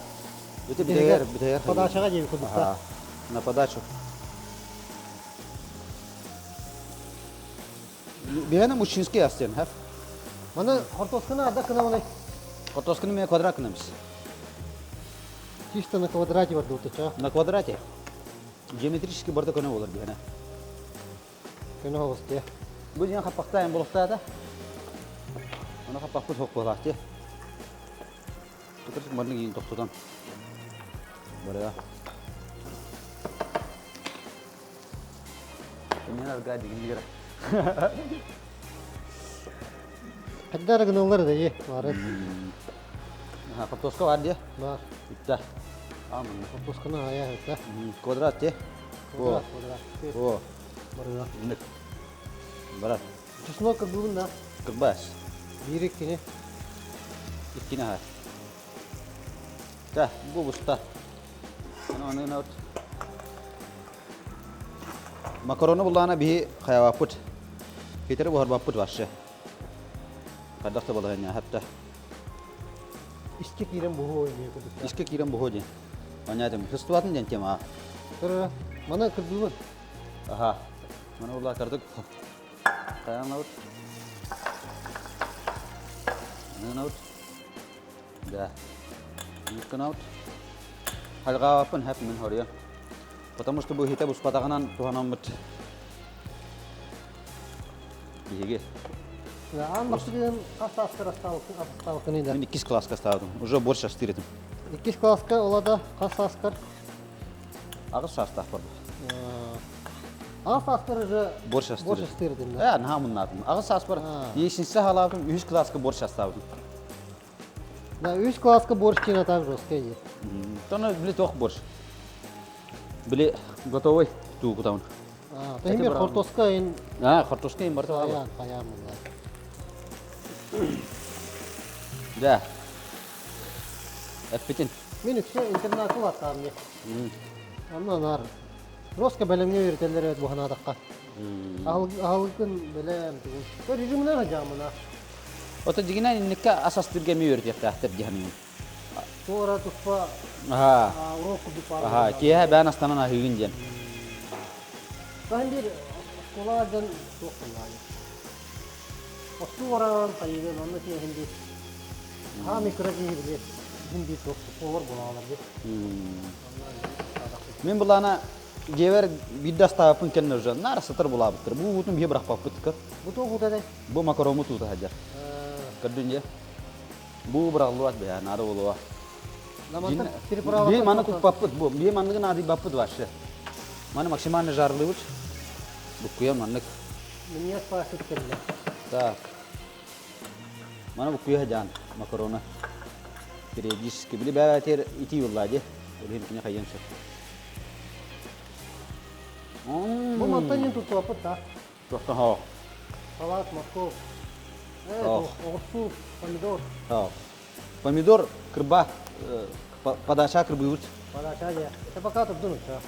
Это битэгэр, битэгэр. Подачаға диэби курдук На подачу. Биһэне мужчинский ас диэн, хэп. Маны хортуосканы ардах гына Хортуосканы мен квадрат гынамыз. Чисто на квадрате барда На квадрате. Геометрический барда көнө болар биһэне. Көнө оҕус дии. Бу диэн хаппахтаайын булуктаата. Оны хаппахпыт хоқ буолаах дии. Тутар барны кийин тохтотон. Барыа. Мен арга дигин Хайдара гыналлар да дии бары. Хортуоска бар дии. Бар. Итта. Амын. Хортуосканы ая итта. Квадрат дии. Квадрат, квадрат. О. Барыга. Инник. Барар. Чеснок кырбыбын да. Кырбас. Биир иккини. Иккини аһар. Да, бу буста. Аны аны Макароны буллаана биһи хайабаппыт. Хитэри буһарбаппыт вообще. Хайдах да балаһыанньа хатта. Иске киирэн буһуо диye курдук. Иске киирэн буһуо диэн. Понятно. Хыстыбатын диэн тема. Көрө, мана кырдыбыт. Аха. Мана улла кырдык. Таянабыт. Ананабыт. Да. Икканабыт. Халгааппын хэп мин хоруйа. Потому что бу хитэ буспатаҕынан туһанаммыт биһиги. Аан бастыгын хас сааскар астаабыккыный да? Мин иккис класска астаабытым. Уже борщ астыыр этим. Иккис класска ола да хас сааскар? Аҕыс саастаах барбыт. Аҕыс сааскар уже борщ астыыр. Борщ астыыр этим да? Ээ, наһаа муннаатым. Аҕыс сааспар есинчи саҕалаабытым, үһүс класска борщ астаабытым. Да, үс класска борщ диэн так жесткий дии. Тоно били туох борщ. Били готовый туу кутабын. Тахимир хортоска ин А, хортоска ин барта Хаян, хаян Да. Эппитин. Мин үксэ интернатыл аттаам не. Онно нар. Жестко бэлэмҥэ үөрэтэллэр эбит буһанаатахха. Аһылыккын бэлэм тугун. Режиминэн садьаамына. Ото дьигинэн инникке ас астыырга эмиэ үөрэтиэхтээхтэр дии саныыбын. Туора туспа Аха. урок курдук баар. Аха, киэһэ бээн астанан аһыыгын диэн. Хаһан биир оскуолаҕа дьон туох гыннаҕай? Остуу баран хайыгын, онно тиэһин биир. Хаамый кыра киһи били иһин биир туох повар буолаалар дии. Мин былаана дьиэбэр биирдэ астаабыппын кэннэ уже наар сытар булаабыттар. Бу уутун биһи бырахпаппыт көр. Бу туох уута этэй? Бу макароммут уута сылдьар. Көрдүн дьэ. Бу быраҕыллыбат бэйэ, наада буолуо. Биир маны куппаппыт, бу биир манныгы наадыйбаппыт вообще. Маны максимально жарлыыбыт. Буккуйа маннык. Мне спасит кэллэ. Так. Маны буккуйа дьаан макарона. Периодически. Били бэбэтер итии булла ди. Ол кини хайыан сөп. Бу мантан иһин туттубаппыт да. Туохтан Салат, морковь. Оҕурсуу, помидор. Помидор кырба, подача кырбыыбыт. Подача дьэ. Это пока турдун уча.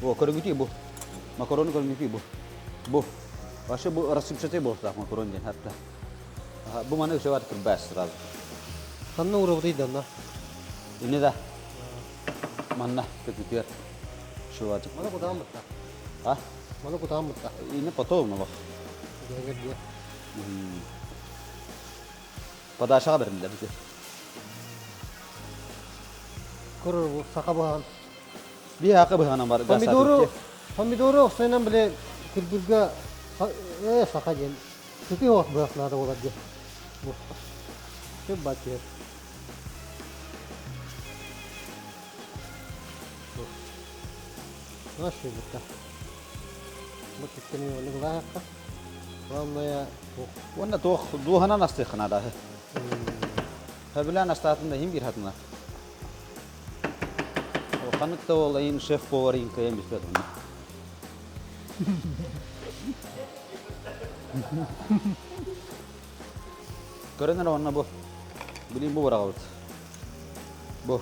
О, көрүҥүтүй бу. Макароны көрүҥүтүй бу. Бу. Вообще бу рассыпчатый буолтаах макарон диэн хатта. Бу маны үсэ бар кырбаас сразу. Ханна уурабытый данна? Ини да. Манна көтүтүөр. Шуватык. Маны кутаан бытта. А? Маны кутаан бытта. Ини потом олох. Дэгэр диэ. Подачаҕа бэриллэр ити. Көрөр бу саха быһаҕын. Биир саха быһаҕынан бар. Помидору, помидору охсойунан били кыргырга э саха диэн сытыы оҕус быһах наада буолар диэн. Бу. Чүп бат түһэр. Наши бутта. Бу киттени онугулаахха. Главное Уонна туох дууһанан астыахха наада. Сөбүлээн астаатын да иһин биир хатына. Ханнык да ол айын шеф-повар иһин кыайан бүппэт онно. Көрөн эрэ онно бу. Билин бу быраҕабыт. Бу.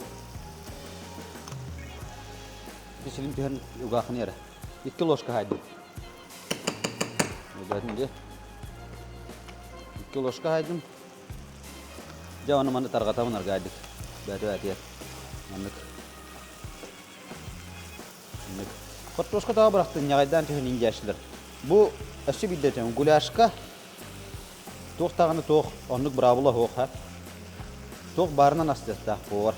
Силим түһэн угаахыны эрэ. Икки ложка хайдым. Өйдөөтүм дии. Икки ложка хайдым. Дьэ, ону маны тарҕатабын аргаайдык. Бээтэ бээтиэр. Маннык. Маннык. Хортуоска тоҕо бырахтын, ньаҕайдаан түһэн индиашилар. Бу өссө биирдэ этим, гуляшка туох даҕаны туох оннук быраабыла суох ха. Туох баарынан астыахтаах повар.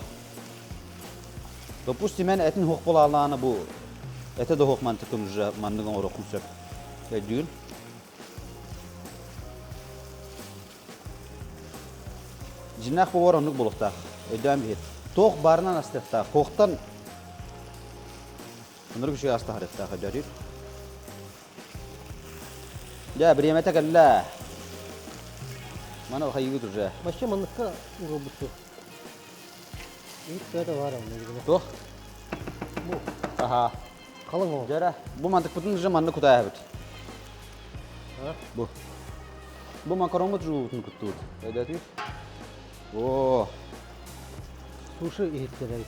Допустим, эн этин суох буолаалаана бу этэ да суох мантыкын уже маннык оҥоруоххун сөп. Өйдүүгүн? Дьиннээх повар оннук буолуохтаах. Өйдөөн биһит. Туох баарынан астыахтаах. Туохтан оннук үчүгэй астаһарыахтаах өйдөөтүр. Дьэ, бириэмэтэ кэллэ. Маны хайыыбыт уже. Вообще манныкка уурбутту. Туох? Бу. Аха. Халыҥ ол. Дьэ эрэ, бу мантыкпытын уже манна кутаайабыт. Бу. Бу макароммут жуубутун куттубут. Өйдөөтүгүт? О. Суши иһиттэрэй.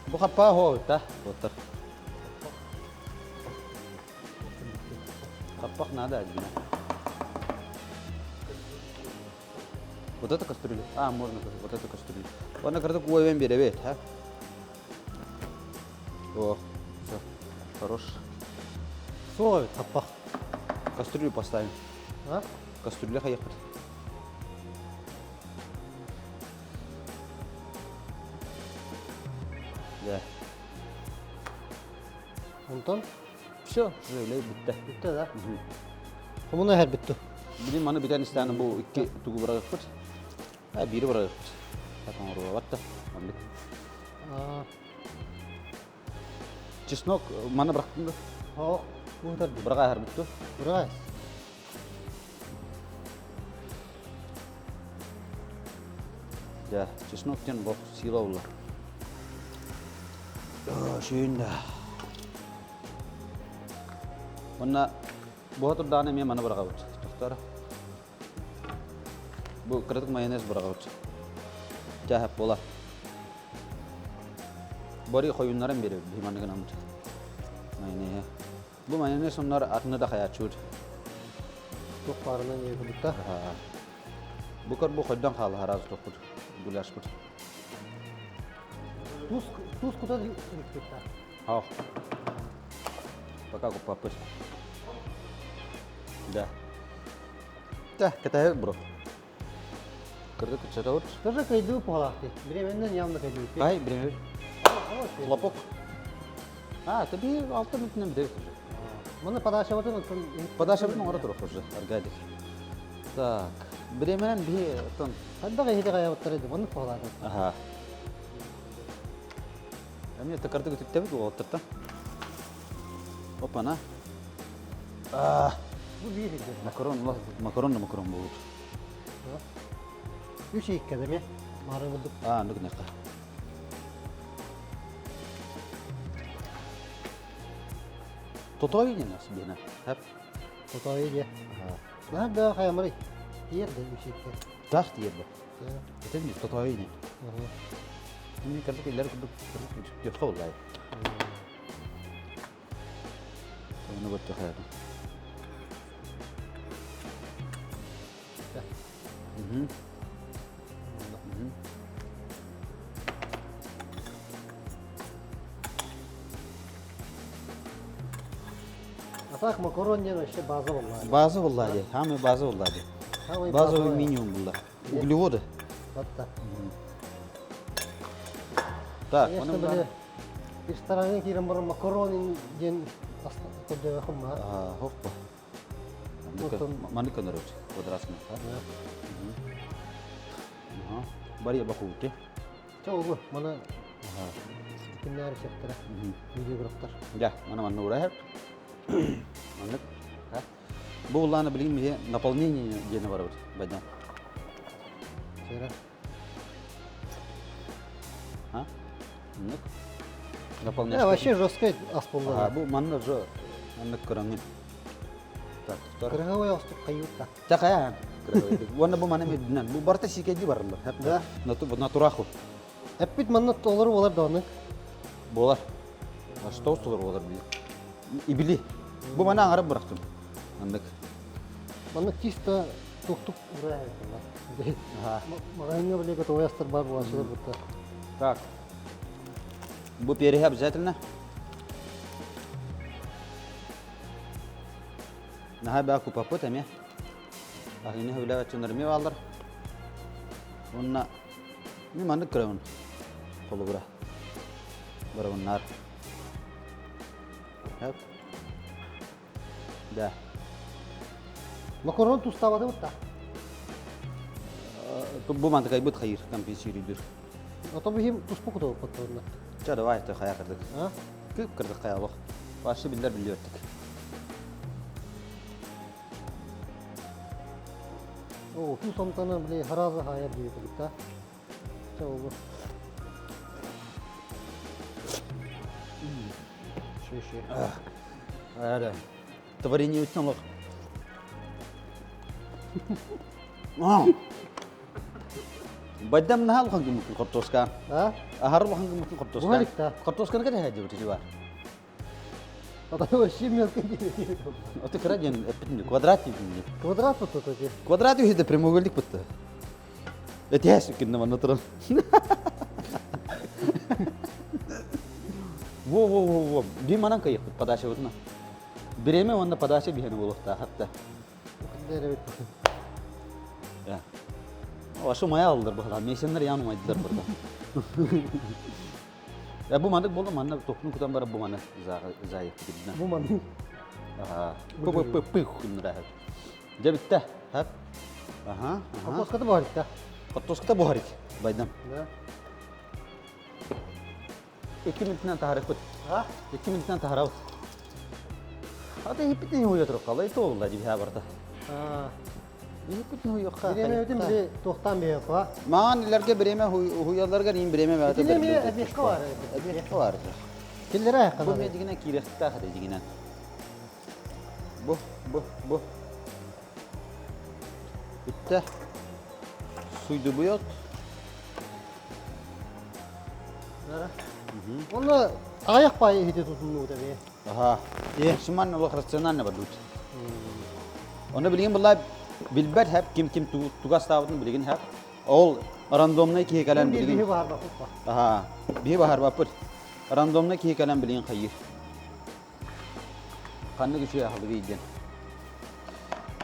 Бу хаппаа хообут да? Оттор. Хаппах надо один. Вот это кастрюля. А, можно вот эту кастрюлю. Ладно, карток уовен беребет, а? О, все, хорош. Суох хаппах. Кастрюлю поставим. А? Кастрюля хаехать. Да. Онтон? Все, уже бүттэ. Бүттэ да? Хомуна иһэр бүттү. Билин маны бүтэн истээн бу икки тугу бырагыппыт. А биири бырагыппыт. Так оҥоруобат да. Маннык. Чеснок маны бырахтым да. О, бу Быраға иһэр бүттү. Быраға. Дьэ, чеснок диэн бох сила улла. Сүүн да. Уонна буһа турдаҕына эмиэ маны быраҕабыт. Тохтор. Бу кыратык майонез быраҕабыт. Чааһап буолар. Бори хойуннаран биэрэбит биһи маннык гынаммыт. Майонеһы. Бу майонез оннор атыны да хайааччыбыт. Туох баарынан иэйбитта. Бу көр бу хойдон хаалла араас тохпут гуляшпыт. Туус туус кута иликпит Хау. Пока куппаппыт. Да. Да, кэтэһэ бро. Кырдык кыччатабыт. Тоже кайдыы пуһалаахтый. Бириэмэннэн явно кайдыы. Ай, бириэмэ. Хлопок. А, ты алта мүтүнэн бдебит уже. Маны подачабытын оттон Подачабытын оҥоро туруох уже, Аркадий. Так, бириэмэнэн биһи оттон Хайдах эһиги хайабыттар эди, маннык пуһалаатым. Аха. Эмиэ тыкардык үтүктэбит уолаттартан. Опана. А, Бу биир иһирдэ. макарон, макарон да макарон буолбут. Үс ииккэ дэмэ. Маары бурдук. А, ну гынахха. Тотоойу диэн ас биэнэ. Хап. Тотоойу диэ. Наһаа да хайамарый. Тиэр да үсекке. Таах тиэр бу. Этен дии тотоойу диэн. Мин кырдык иллэр курдук кырдык боллай. Оны боччо хаятым. А так макарон диэн вообще база буолла. База буолла дии. Хаамай база буолла дии. Базовый минимум буолла. Углеводы. Батта. Так, оны били рестораҥҥа киирэн баран макарон диэн көрдөбөхүм Аа, хоппа. Маннык көнөрөт квадратный. Барья бакуути. Чэ олу, мана кимнээр септера видеографтар. Да, мана манна ура Маннык. Бу улаана билигин миһе наполнение диэни барабыт бадьан. Чера. А? Маннык. Наполнение. Вообще жесткий ас буолла. Бу манна же маннык көрөҥүн. Так, Кырыһы остук хайыытта. Такая. Уонна бу маны мединен. Бу барта сикеди барылар. Да. Натураху. Эппит манна толору болар да Болар. Что толору болар били. Ибили. Бу маны аңарып бырахтым. Андык. Манна чисто туктук ураа. Магазинга биле готовый астар бар була бутта. Так. Бу переһи обязательно. Наһаа баа купаппыт эмиэ. Аһыыны сөбүлээбэт эмиэ бааллар. Уонна мин маннык көрөбүн холобура. Барабыннаар. Хөп. Да. Макарон тустаабаты бутта. Бу мантыкайбыт хайыр компенсируйдур. Ото бихим туспу куту потторна. Ча давай то хая кырдык. А? Күп кырдык хаялық. Башы биллер билиоттик. О, тус амтана биле хараза хаяр диye бутта. Ча олу. Ши-ши. Ара. Творение өтін олық. Бадам наһал хан гымытын картошка. А? Ахар хан гымытын картошка. Буһарикта. Картошканы кете хаҗы бит бар. Ата вообще мелко диye. Аты кыра ден эпитин квадрат дин. Квадрат вот эти. Квадрат үһү прямоугольник бутты. Этиһэс кинне манна туран. Во во во во. Би манан кайык подача бутна. Биреме онда подача бихени болуқта хатта. Дәребит. Я. Ашы мая алдыр бахла. Месеннер яны майдылар burada. Я бу мандык болду манна токну кутан бара бу маны зайык дибден. Бу маны. Аха. Пы пы пы пы күнрә. Дебитте. Хап. Аха. Картошкада бар да. Картошкада буharик. Байдам. Да. 2 минуттан тахарык бут. А? 2 минуттан тахарабыт. Ата хиппитин хуя туруп калды. Это болду дип барда. А. Хиппитин хуя Биреме өтүм биле тоқтан бе па. Маған илерге биреме хуяларга ним биреме бәте. Итини эбиэккэ бар. Эбиэккэ бар. Киллere Бу кана. мен дигине кирехта хады дигине. Бу бу бу. Битте. Суйду буйот. Оны аяқ бай хите тутунну да бе. Аха. Е, шуман олох рационально бадут. Оны билген булла билбет хәп ким ким тугас табытын билген хәп. Ол рандомный ки калан Бир билген. бихи бар ба хуппа. Аха. Би бахар бапыр. Рандомный ки калан билген хайыр. Канны күчү яхылы дейден.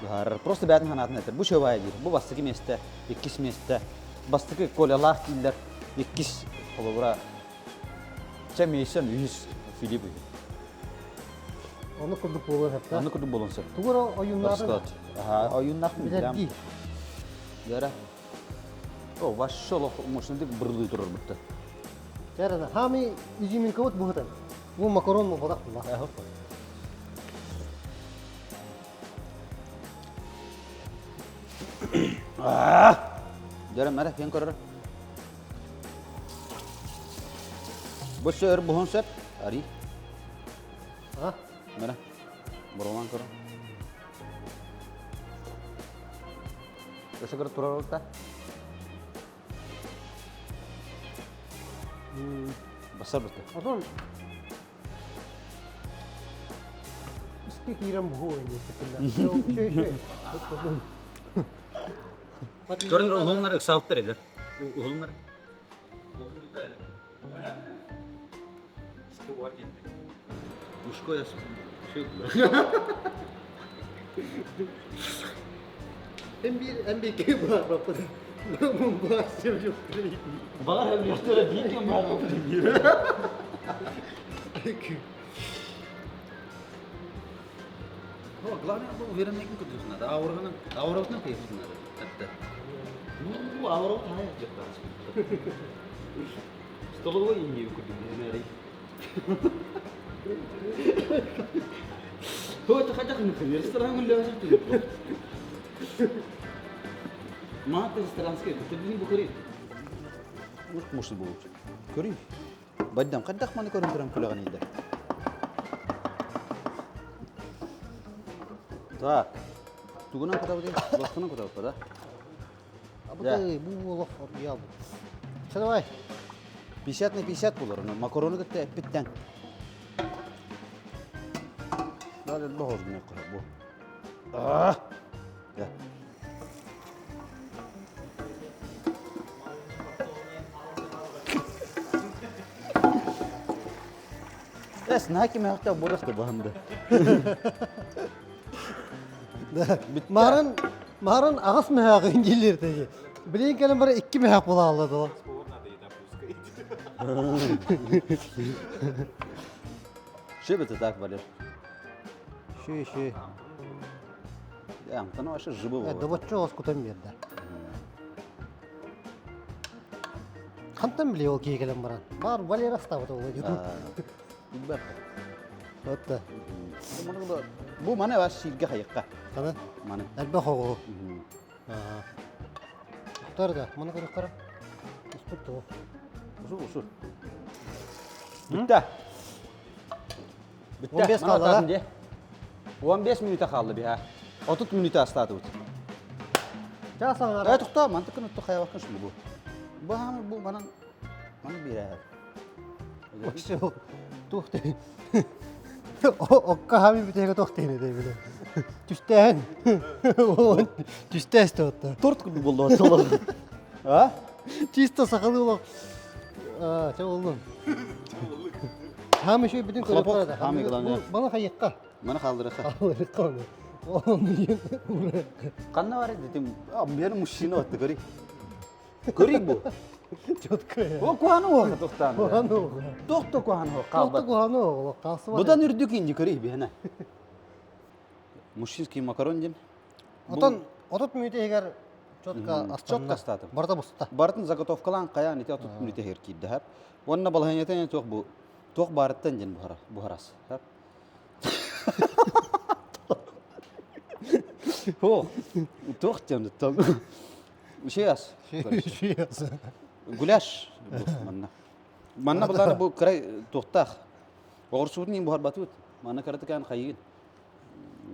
Бахар просто бәтин ханатын әтер. Бу шөбай дир. Бу бастыкы месте, иккис месте. Бастыкы колялах дилер. Иккис холобура. Чемейсен 100 Филипп. Оны курдук болур хәп Аны күрдүк болонсо. Тугура оюннары. Расклад. Аха, оюннах Билер ди. Яра. О, вообще лох мощный бырлый турар бутта. Жарана хами изюминка вот бухатан. Бу макарон му бодак була. Жара мара фен көрөр. Бу сөр буһун сөп. Ари, А? мара. Боролан көрө. Өсө көрө турар та. Басар бытты. Отон Иске киирэн буһуо ини. Көрүн уһуннар ыксаабыттар элер. Уһуннар. Мужской Эн биир баар баппыт. Баҕар өлүөхтэрэ биир кэм баар буолбут Ну, главное, был уверенный курдук надо. Аураның, аураның кыйып надо. Әтті. Ну, аура тая жақтан. Столовой не курдук, не هو تخدق من ريستوران ولا واش ما ريستوران سكيت تبني بكري مش مش بوت كري بدم قدخ ما نكون درم كل غني ده Так. Тугунан кутабыт, лоскунан кутабыт, да? Бу олох я. Чэ давай. 50 на 50 булар, но макароны кытта эппиттен. Да, да, бу бу. А! Да. Эс, наки мехта бурахты баханды. Марын марын аҕыс мөһөөҕүн дииллэр теги. Билин кэлэн бара икки мөһөөк була алла Что это так, Валер? Ши ши. Я, ну вообще живого. Добоччу оҕус кутан биэрдэ. Хантан билиэ ол киһи кэлэн баран. Баар Валера астаабыта буолуо дии. Отта. Бу маны бас сиргэ хайыкка. Хана? Маны. Элбэх оҕу. Тохтор да, маны көрүк Успут тугу. Усур, усур. Бүтті. Бүтті. 15 қалды, а? 15 минута қалды биха. 30 минута астады бут. Чаас Э, аҥара. тоқта, мантыкын ұтты қаябақын шын бу. Бу хам бу манан маны бирә. Вообще туох ты. Окка хами бүтеге туох тиһини дей Түстээн. Түстээс туотта. Торт күлбү болду соло. А? Чисто сахалыы олох. Аа, чэ боллун. Хам еще бүтүн Хлопок, көрөп хами главное. Бана хайыкка. Маны қалдырықа. Алырыкка оны. Оны Қанна бар еді дедім. А, мені мужчина отты көрей. Көрей бу. Четко. О, куаны оғы тоқтан. Куһаны оҕо. Тоқты куаны оғы Тоқты қалбат. куһаны оҕо. Қалсы бар. Бұдан үрдік инде көрей бені. Мужчинский макарон ден. Отон отут мүнүтэ егер четко Мгм. астанна. Четко астатым. Барда буста. Бартын заготовкалан қаян ите отут мүнүтэ хер киирдэ хап. Онна балаһанятан туох бу туох барыттан ден бухара бухарас. Хап. Хо. Туох ден там. Шияс. Гуляш. бу, Манна. Манна булары бу край туохтаах. Оҕурсуутун иин буһар батыбыт. Манна каратыкаан хайыгын.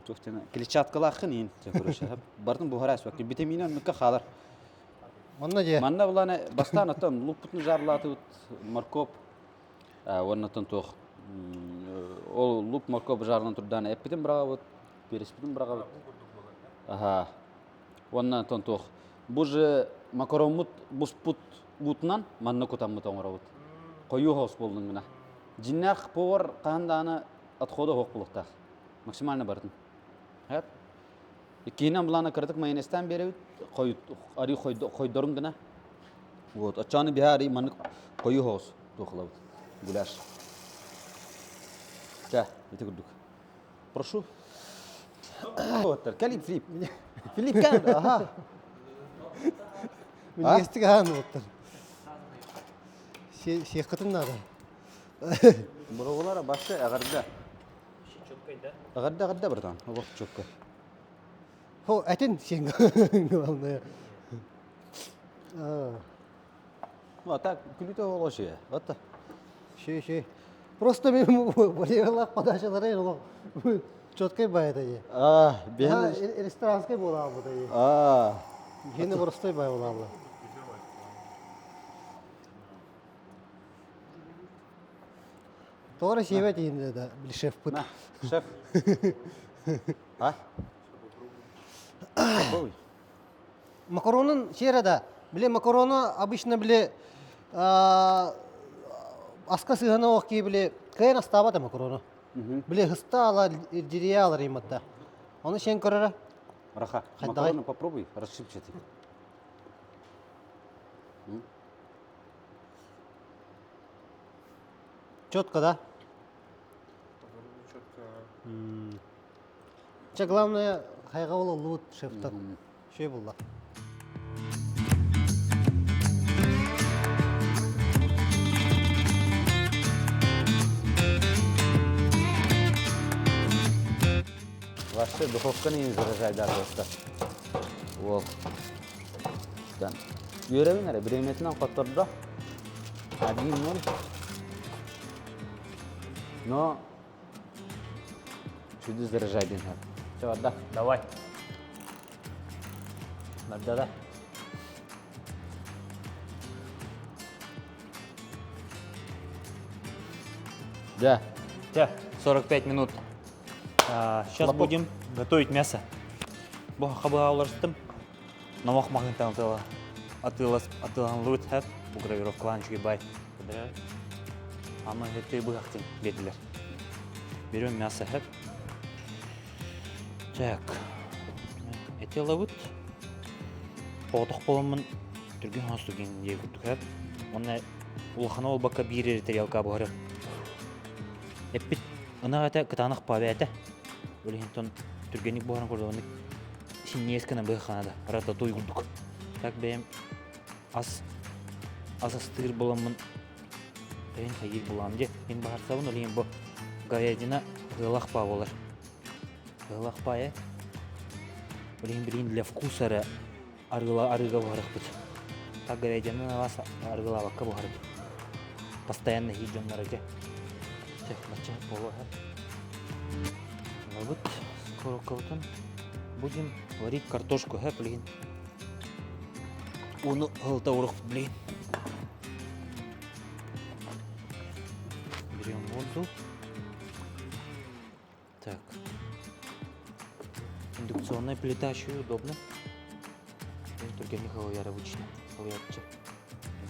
Туохтена клетчаткалааххын иин. Хап. Бартын бухарас. Витаминен мүккэ хаалар. Манна же. Манна буланы бастаан оттон луппутун жарлаатыбыт моркоп уоннаттан туох ол луп моркоп жарынан турдаана эппитин быраҕабыт переспитин быраҕабыт аха уоннаттан туох бу же макароммут буспут уутунан манна кутаммыт оҥоробут хойуу соҕус буоллун гына дьиннээх повар хаһан даҕаны отхода суох буолуохтаах максимально барытын Хэп. Иккиһинэн булаана кыратык майонезтаан биэрэбит, арыы хойдорун гына. Вот, оччону биһа арыы маннык хойуу соҕус туохулабыт. Гуляш. Чэ, ити курдук. Прошу. Калип Филипп. Филипп кэл, аха. Минньигэстик аһаан уоттар. Сиэххитин наада. Бороголара башы эҕэрдэ. Эҕэрдэ, эҕэрдэ, братан. Олох четко. Хо, этин сиэн главное. А, Ну, а так, күлүтэ олошуя. Вот. Ши, ши. Просто мен Валералаах подачалары олох. Четкай бай это дии. А, биһэн Ресторанскай буолаабыта дии. А. Гене простой бай буолаабыта. Тоҕо сиэбэт иһин да били шефпыт. На, шеф. А? Попробуй. Макаронун сиэрэ да, били макарону обычно били аска сыһана ох кии били кыайан астаабат макарону. Били хыста ала ирдирия алар иматта. Ону сен көрөрө. Раха, макарону попробуй, расшипчатый. Четко, да? Четко. Ча главное хайҕабыл ыллыбыт шефтан. Үчүгэй булла. Вообще духовканы не заряжай просто. Вот. Үөрэбин эрэ, бириэмэтинэн хоттордо. 1-0. Но Чуду заряжай диэн Все, барда. Давай. Барда да. Да. Все, 45 минут. Сейчас Хлопок. будем готовить мясо. Бу хабыга уларыстым. Номох махынтан атыла. Атылас атыланлыбыт хэп. Бу гравировкалаан үчүгэй бай. Ама хэти быһахтын биэрдилэр. Берем мясо хэп. Так. Эти ылабыт. Оҕотох буоламмын түргэн хос түргэн диye курдук хэп. Уонна улахана буолбакка биир эрэ тарелка буһарым. Эппит ынах этэ кытаанах паабээтэ. Ол иһин түргэнник буһаран курдук синньиэс гына быһаханада рататуй курдук. Так бэйэм ас ас астыыр буоламмын Эйин хайыыр булаам дьэ мин баһарсабын ол иһин бу говядина ыалах баа буолар. Ыалах баайа ол иһин билигин для вкуса эрэ арыыла арыыга буһарыахпыт. Так говядина вас арыылаабакка буһарбыт. Постоянно иһиир дьоннор дьэ. Чэ, бачча буолуо Ылабыт скорокабытын будем варить картошку, һэ, блин. Уну ылта урух, блин. Берем воду. Так. Индукционная плита еще и удобно. Түргэнник халыяр обычно. Халыятчы.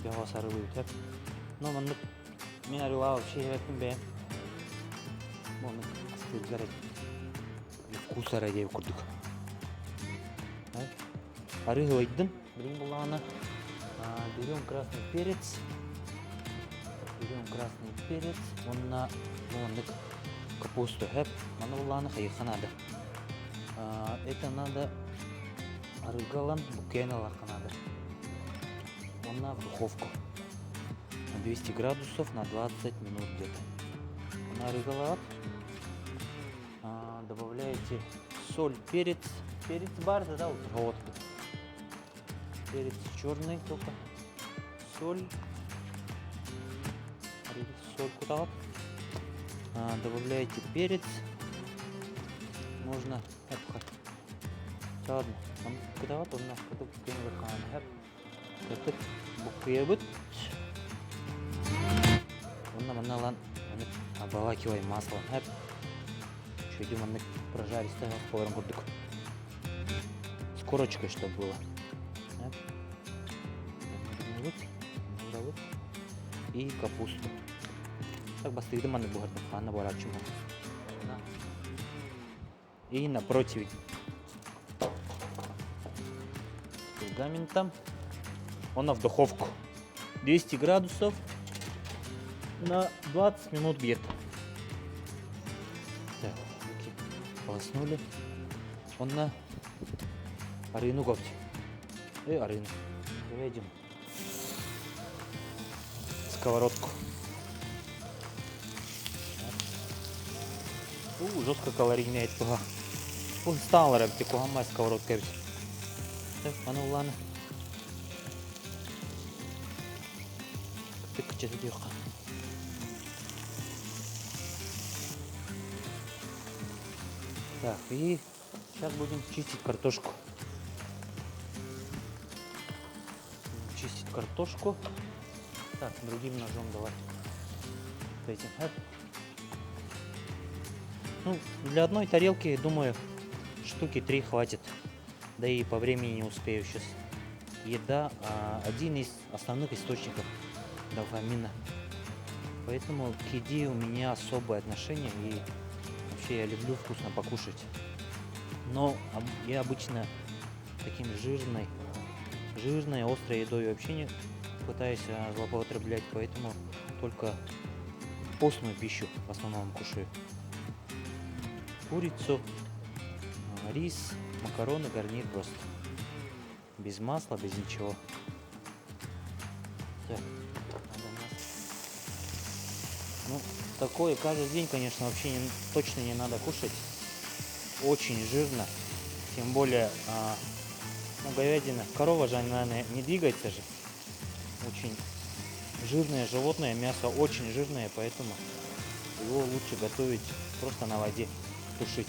Бэҕэ сарылыы Но маннык мин арыылаа вообще иһэппин бэйэм. Маннык астыыргар вкус ара диэбит курдук. Арыы ылайдым. Билигин буллаҕына берем красный перец. Берем красный перец уонна маннык капусту хэп. Маны буллаҕына хайыахха наада. Это надо арыыга ылан буккуйан ылыахха наада. Уонна в духовку. На 200 градусов на 20 минут где-то. Уонна арыыга ылаҕыт. Добавляете соль, перец. Перец бар, да, вот. Перец черный только. Соль. Соль кутаҕыт. Добавляете перец. Можно Ладно, кутаҕыт онно Кытык буккуйабыт. Онно манна ылан обволакивай маслом. Чуть маннык прожаристый буоларын курдук. С корочкой, чтобы было. И капусту. Так бастыгды маннык буһардым, ханна буорааччым. И на противень. С пергаментом. Он в духовку. 200 градусов на 20 минут где-то. Так, руки полоснули. Он на арыыны угабыт. Арыыны. Говядину. Сковородку. У, жестко калорийный этпыга. Бу ыстаалар эбит, куһаммай сковородка эбит. Так, аны улааны. Кытык кыччаты диэххэ. Так, и сейчас будем чистить картошку. Чистить картошку. Так, другим ножом давай. Этим. Ну, для одной тарелки, думаю, штуки три хватит. Да и по времени не успею сейчас. Еда а, один из основных источников дофамина. Поэтому к еде у меня особое отношение и вообще я люблю вкусно покушать. Но я обычно таким жирной, жирной, острой едой вообще не пытаюсь злоупотреблять, поэтому только постную пищу в основном кушаю. Курицу, рис, макароны, гарнир просто. Без масла, без ничего. Так, надо мясо. Ну, такое каждый день, конечно, вообще не, точно не надо кушать. Очень жирно. Тем более, ну, говядина, корова же, она не двигается же. Очень жирное животное, мясо очень жирное, поэтому его лучше готовить просто на воде, тушить.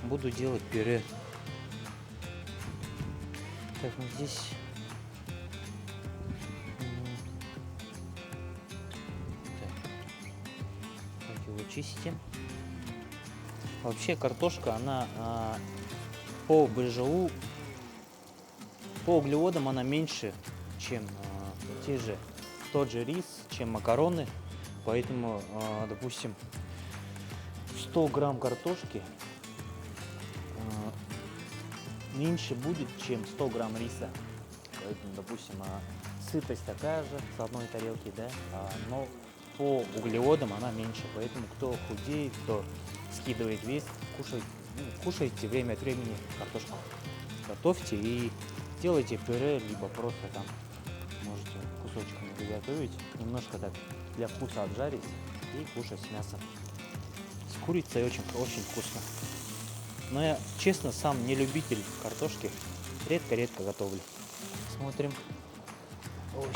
Буду делать пюре. Так, ну здесь... Так. Так, его чистим. Вообще картошка, она по БЖУ, по углеводам она меньше, чем тот же рис, чем макароны. Поэтому, допустим, 100 грамм картошки меньше будет, чем 100 грамм риса. Поэтому, допустим, сытость такая же с одной тарелки, да, но по углеводам она меньше. Поэтому кто худеет, кто скидывает вес, кушайте время от времени картошку. Готовьте и делайте пюре, либо просто там можете кусочками приготовить, немножко так для вкуса обжарить и кушать с мясом. С курицей очень, очень вкусно. Но я, честно, сам не любитель картошки. Редко-редко готовлю. Смотрим.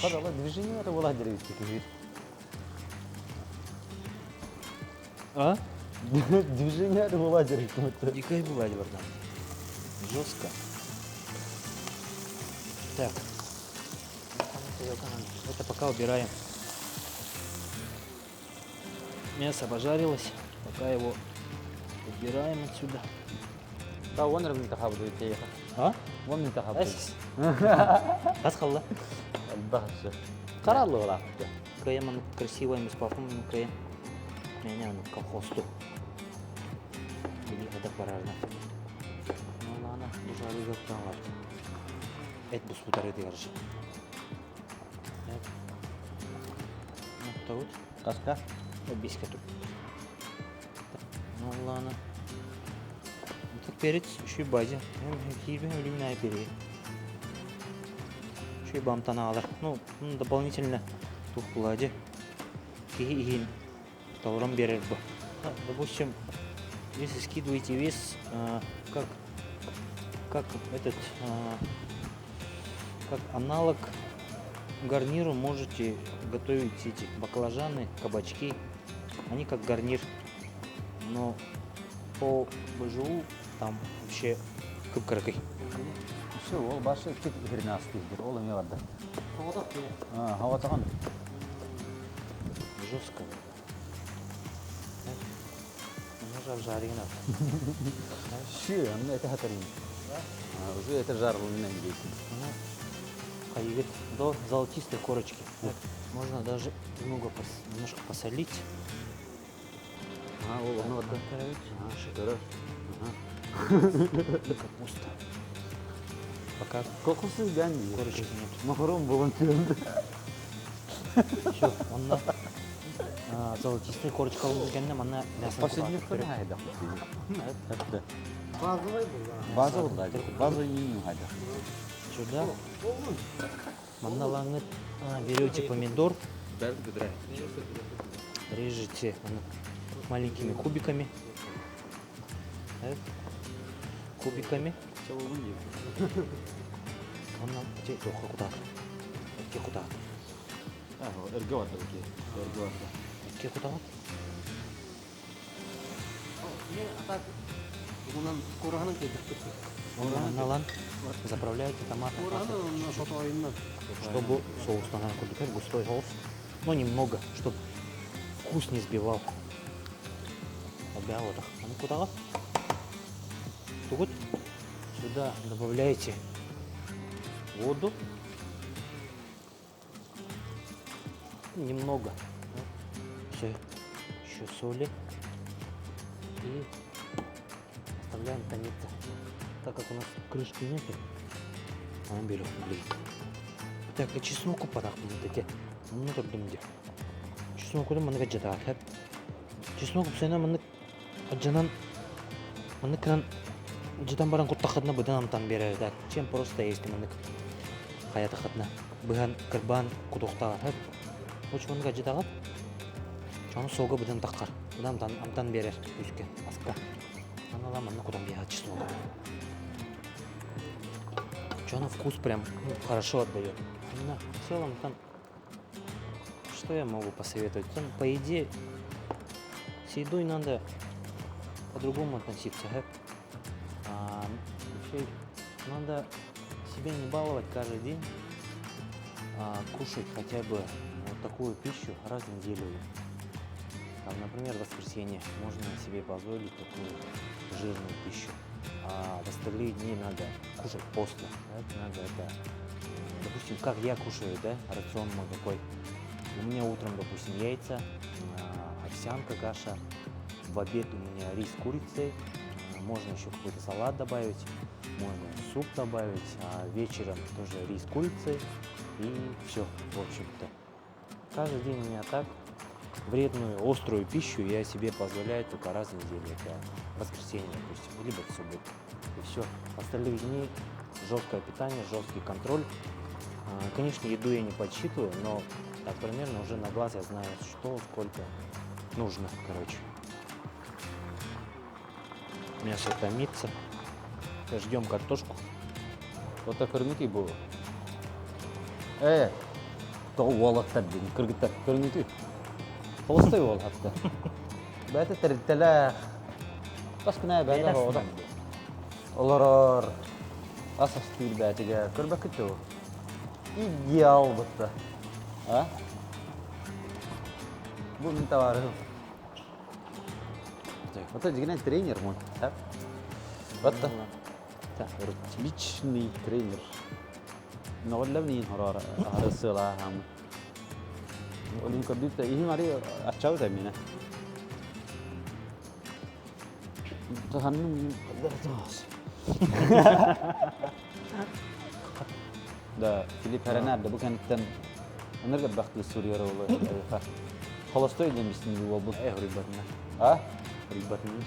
Когда движение это была деревья. А? Движение это была деревья. Дикая была бардам. Жестко. Так. Это пока убираем. Мясо пожарилось. Пока его убираем отсюда. Да, он рыбный тахаб будет. А? Он не тахаб. Хас халла. Бахшы. Караллы ола. Каем он красивый, мы с папом каем. Меня он колхозту. Или это паражно. Ну ладно, бужары запталат. Это бус бутары держи. Ну, кто вот? Каска. Биска тут. Ну ладно. Тут перец еще и базе. Люминая перец. Еще и бамтаналар. Ну, дополнительно тухпулади. Кихи толром берер бы. Допустим, если скидываете вес, как этот, как аналог гарниру можете готовить эти баклажаны, кабачки. Они как гарнир, но по БЖУ там вообще кып-кыракый. Все, ол башы кит хренастый, ол эме бар да. А, хава таган. Жестко. Ну, же обжарено. Ши, это хатарин. Уже это жарлы Ну, хайгит до золотистой корочки. Можно даже немного немножко посолить. А, ол оны бар да. И капуста. Пока Кокусыз гән. корочки нет. Махрум болон түйөнді. Все, он на золотистый корочка алып ана мясо Последний хайда. Базовый был. База булды. База ең хайда. Сюда. Манна лаңыт берете помидор, режете маленькими кубиками. Так. Кубиками. Он нам где куда? Где куда? Эрге бар. Эрге бар. Где куда? Налан заправляете томатом, чтобы соус курдук густой соус, но немного, чтобы вкус не сбивал. Вот Ну куда? Тут сюда добавляете воду. Немного. Все. Еще соли. И оставляем томиться. Так как у нас крышки нет, он берет, блин. Так, а чеснок подах эти. Ну, турдум де. Чеснок маннык жатаат. Чеснок сена маннык аджанан маннык кыран жытан баран куттахатна быдан амтан берер да. Чем просто есть маннык хаятахатна. Быхан кырбан кутуктаҕар. Очень маннык ажытаҕат. Чону сога быдан таххар. Быдан амтан амтан берер үскэ аска. Анала манна кутан биэха чеснок. Чону вкус прям, ну, хорошо отдает. Именно в целом там что я могу посоветовать? Там, по еде, с едой надо по-другому относиться. Вообще, надо себя не баловать каждый день, а кушать хотя бы вот такую пищу раз в неделю. Там, например, в воскресенье можно себе позволить такую жирную пищу. А в остальные дни надо кушать постно. Да? Надо это, допустим, как я кушаю, да, рацион мой какой. У меня утром, допустим, яйца, овсянка, каша. В обед у меня рис с курицей. Можно еще какой-то салат добавить, можно суп добавить. А вечером тоже рис с курицей. И все, в общем-то. Каждый день у меня так. Вредную, острую пищу я себе позволяю только раз в неделю. Это воскресенье, допустим, либо в субботу. И все. Остальные дни жесткое питание, жесткий контроль. Конечно, еду я не подсчитываю, но так примерно уже на глаз я знаю, что, сколько нужно, короче. Мясо томится. Ждем картошку. Вот көрүҥүтүй бу. Э, тоҕо уолаттар диэн кыргыттар көрүҥүтүй. Холостой уол хатта. Бэйэтэ тэрилтэлээх. Бас күнэ бэйэтэ оҕото. Олорор. Ас астыыр бээтигэ көрбөккүт дуо? Идеал бытта. А? Бу мин товарыһым. Вот это тренер мой. Так? Вот Так, личный тренер. Ноллабнин хорор арысылаахам. Олин көрдүтэ иһим ари аччабыт эмине. Ханным Да, Филипп Харанар бу кэнниттэн ынырга бахты суруйар ол Холостой демисин бу. Рыбатына. А? Рыбатына.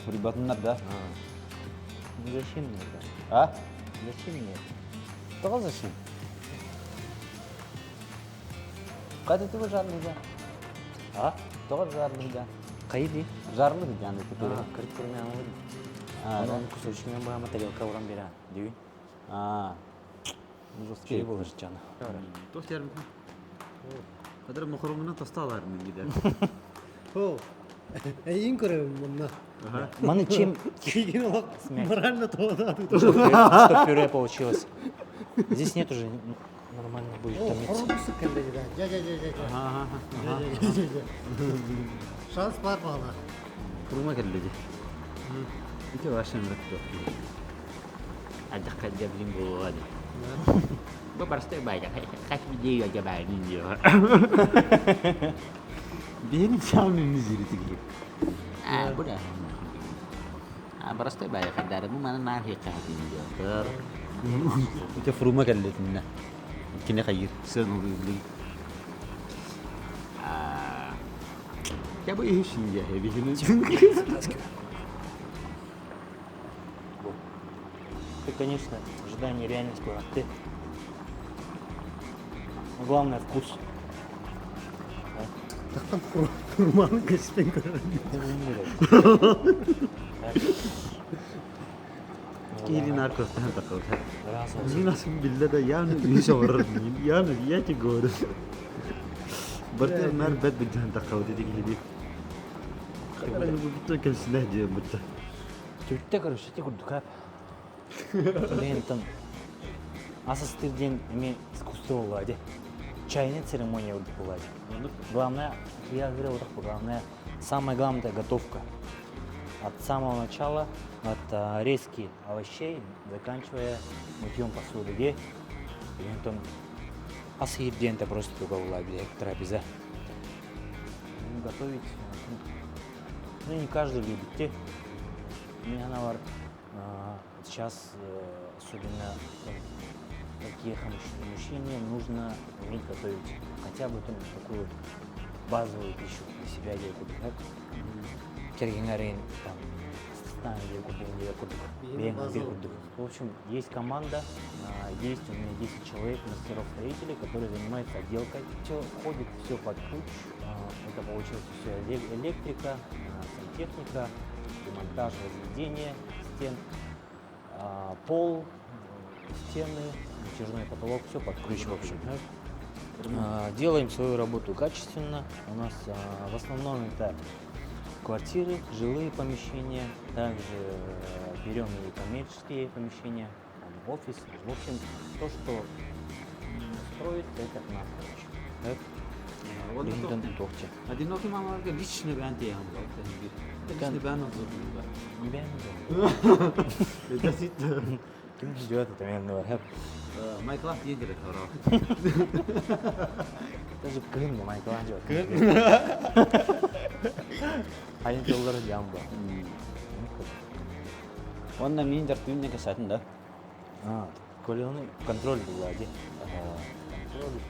Рыбатыннар да. Ну зачем мне это? А? Зачем мне это? Тоҕо зачем? Кайда тугу жарлыда? А? Тоҕо жарлыда? Кайды? Жарлы дигән теперь. Кырык көрмө аңлы. А, да? Анан кусочками бама тарелка уран бера. Дүй. А. Жесткий был жана. Кадыр мохорумуна тосталар мен гидер. Хо. Эйин көрөбүн мунна. Маны чем Кийин олох морально тоодат. что пюре получилось. Здесь нет уже нормально будет томиться. Хорумсук келди да. Жа жа жа жа. Жа жа жа. Шанс бар бала. Курма келди. Ити вашен ракты. Адакка блин буолуо Бу барстай байда. Хас видео жабаанин дио. Benim самым зиритиги. А, бу да. А, барстай байда хаддара бу мана нар хикаатин дио. Ити фрума келлетинне. Кине хайыр. Сен улы. А, Я бы ишин я бихин. Ты, конечно, ожидание реальность была. Ты. Но главное вкус. Тактан курманы кеспен көрөбүн. Кири наркостан такой. Раз, Nasıl bille de yani iş olur. Yani я тебе говорю. Бартер нар бет битен такау деди гиди. Бутта кэлсилэ диye бутта. Түттэ короче, ити курдук ап. Лентон ас астыыр диэн эмиэ искусство буолла дии. Чайная церемония курдук буолла дии. Главное, я говорил вот так, главное, самое главное это готовка. От самого начала, от резки овощей, заканчивая мытьем посуды, где Лентон ас иир диэн это просто туга буолла трапеза. Ну, готовить, ну, не каждый любит те. Мне она сейчас, особенно таких мужчине, нужно уметь готовить хотя бы там такую базовую пищу для себя диye курдук. Кэргэнэрин там диye курдук, диye курдук. курдук. В общем, есть команда, есть у меня 10 человек, мастеров-строителей, которые занимаются отделкой. Все входит, все под ключ. Это получается все электрика, сантехника, демонтаж, возведение стен, пол, стены, натяжной потолок, все под ключ, в общем. Делаем свою работу качественно. У нас в основном это квартиры, жилые помещения, также берем и коммерческие помещения, там, офис. В общем, то, что строится, это к нам, короче. Так? Одинокий мамаларга лично бэйэҥ тиэйэн Лично бэйэҥ Бэйэм Ким ждет, это мен бар. Майкл тиендер Даже кым Майкл ждет. Айын жоллары жамба. Онна мин дартын касатын да. Коленный контроль был, ди. Контроль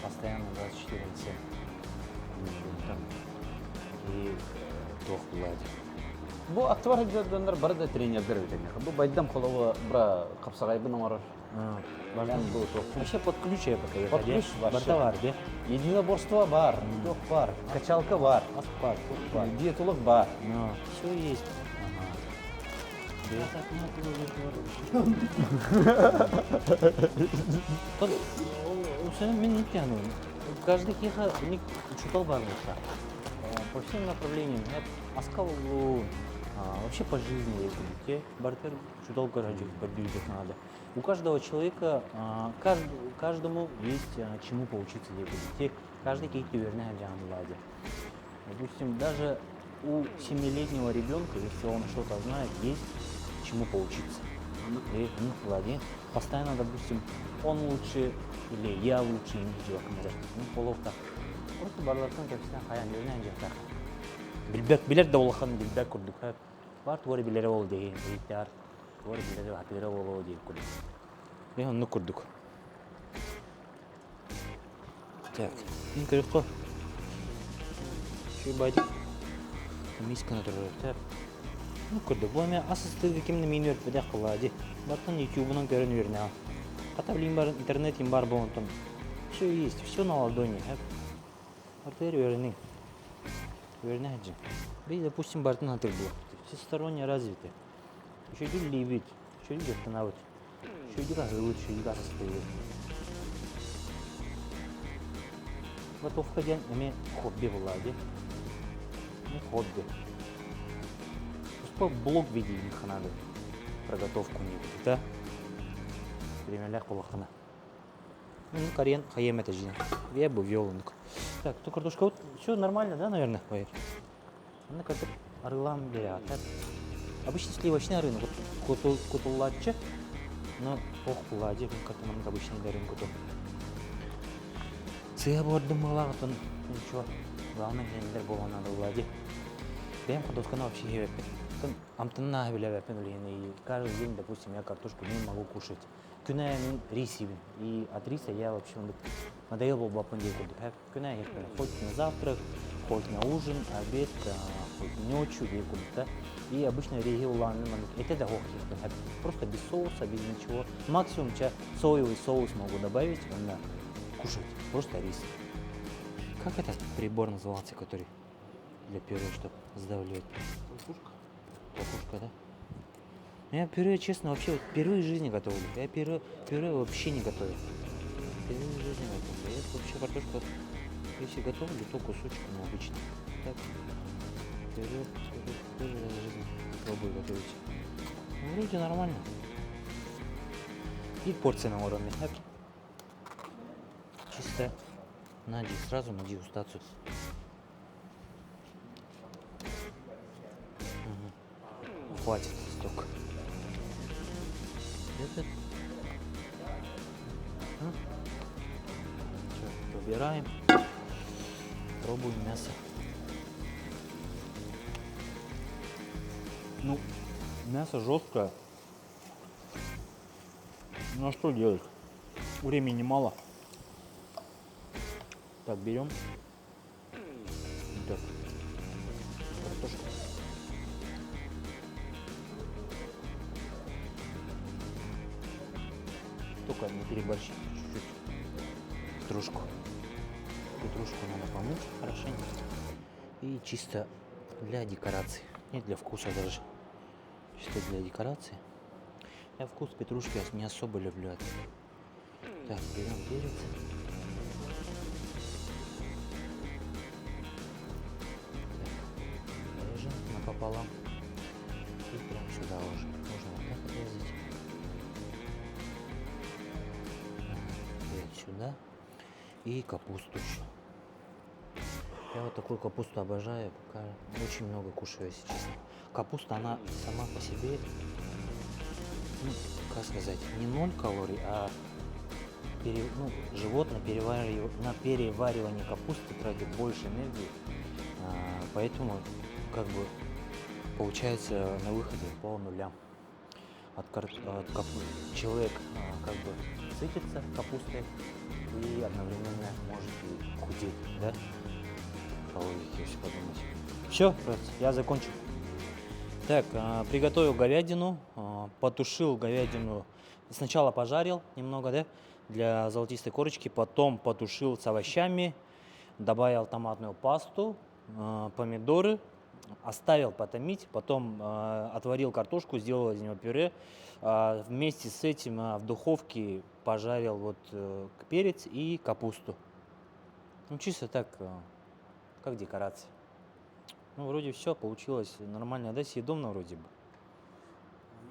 постоянно 24 на 7. Там и туох была ди. Бу актыбар дьоннор бары да тренердер эбит. Бу байдам холову бра хапсаҕайбын оҥорор. Бу Вообще под ключ я пока Под ключ вообще. Барыта баар, ди. Единоборство баар, туох баар, качалка баар, Ас баар, туох баар. диетолог баар. Ну, все есть. Ага. Мин тяну. Каждый киһи уник учуутал баар буолла. По всем направлениям. Аска вообще по жизни бартер учуутал надо. У каждого человека, каждому есть чему поучиться. Каждый киһи үөрэнэр Допустим, даже у семилетнего ребенка, если он что-то знает, есть чему поучиться. И, ну, ладно, постоянно, допустим, он лучше или я лучше им Ну, половта. Просто барыларыттан кэпсээн хайаан үөрэнэн дьахтар. Билбэт, билэр да улахан билбэт курдук. Баар тугу эрэ билэрэ ол диэн, ыйытар, тугу эрэ билэрэ хатыыра буолуо диэн курдук. Мен оннук курдук. Так, мин көрөххө. Şu бадик. Мисканы турар. Так. Ну курдук. Бу эми ас астыырга ким да миигин үөрэппэтэх буолла дии. Бартан ютубунан көрөн үөрэнэ. Хата билигин баар интернет им баар буолан все есть, все на ладони. Артер үөрэниҥ. Үөрэнэ сылдьыҥ. Би, допустим, бартын хатыр буолар. Всесторонне развиты. Үчүгэйдик үлэлиибит, үчүгэйдик дьарыктанабыт. Үчүгэйдик аһыыбыт, үчүгэйдик ас астыыбыт. Готовка диэн эмиэ хобби буолла дии. Хобби. Туспа блог веди надо. Про готовку не будет, да? Бириэмэлээх буоллаххына. Ну, карьен хаем это же. Я бы вел. Так, то картошка вот все нормально, да, наверное, Ой. Ну, как арыылаан берет. Обычно сливочный арыыны кутуллааччы, но ох буолла дии, как-то нам обычный арыыны куту. Сыа буордум буолаҕытын, ничего. Главное, хендер буолан надо буолла дии. Бэйэм хортуосканы вообще сиэбэппин. Амтанын билбэппин и каждый день, допустим, я картошку не могу кушать. Күн аайы рис сиибин. И от риса я вообще надоел буолбаппын диэн курдук. Күн аайы хоть на завтрак, хоть на ужин, обед, хоть ночью диэн курдук, да. И обычно риһи это да просто без соуса, без ничего. Максимум соевый соус могу добавить, он на кушать, просто рис. Как этот прибор назывался, который для пюре, чтобы сдавливать? Толкушка. Толкушка, да? Ну, я пюре, честно, вообще вот впервые в жизни готовлю. Я пюре, пюре вообще не готовлю. Впервые в жизни готовлю. Я вообще картошку, если готовлю, то кусочками обычно. Так. Первый, первый раз в жизни пробую готовить. Ну, вроде нормально. И порция на уровне. Так. Чисто на сразу на дегустацию. Угу. Хватит столько. Этот. Все, убираем. Пробуем мясо. Ну, мясо жесткое. Ну а что делать? Времени мало. Так, берем. Так. Картошку. Только не переборщить чуть-чуть. Петрушку. Петрушку надо помыть хорошенько. И чисто для декорации. Не для вкуса даже. Чисто для декорации. Я вкус петрушки не особо люблю. Так, берем перец. Так, режем напополам. И прям сюда ложим. Можно вот так отрезать. Перец сюда. И капусту еще. Я вот такую капусту обожаю, пока очень много кушаю, если честно. Капуста, она сама по себе, ну, как сказать, не ноль калорий, а ну, живот на переваривание капусты тратит больше энергии, поэтому получается на выходе по нулям. Человек сытится капустой и одновременно может и худеть, да? По логике, если подумать. Все, я закончил. Приготовил говядину, потушил говядину. Сначала пожарил немного, да, для золотистой корочки, потом потушил с овощами, добавил томатную пасту, помидоры, оставил потомить, потом отварил картошку, сделал из него пюре. Вместе с этим в духовке пожарил перец и капусту. Чисто так, как декорация. Вроде все получилось нормально, да, съедобно вроде бы.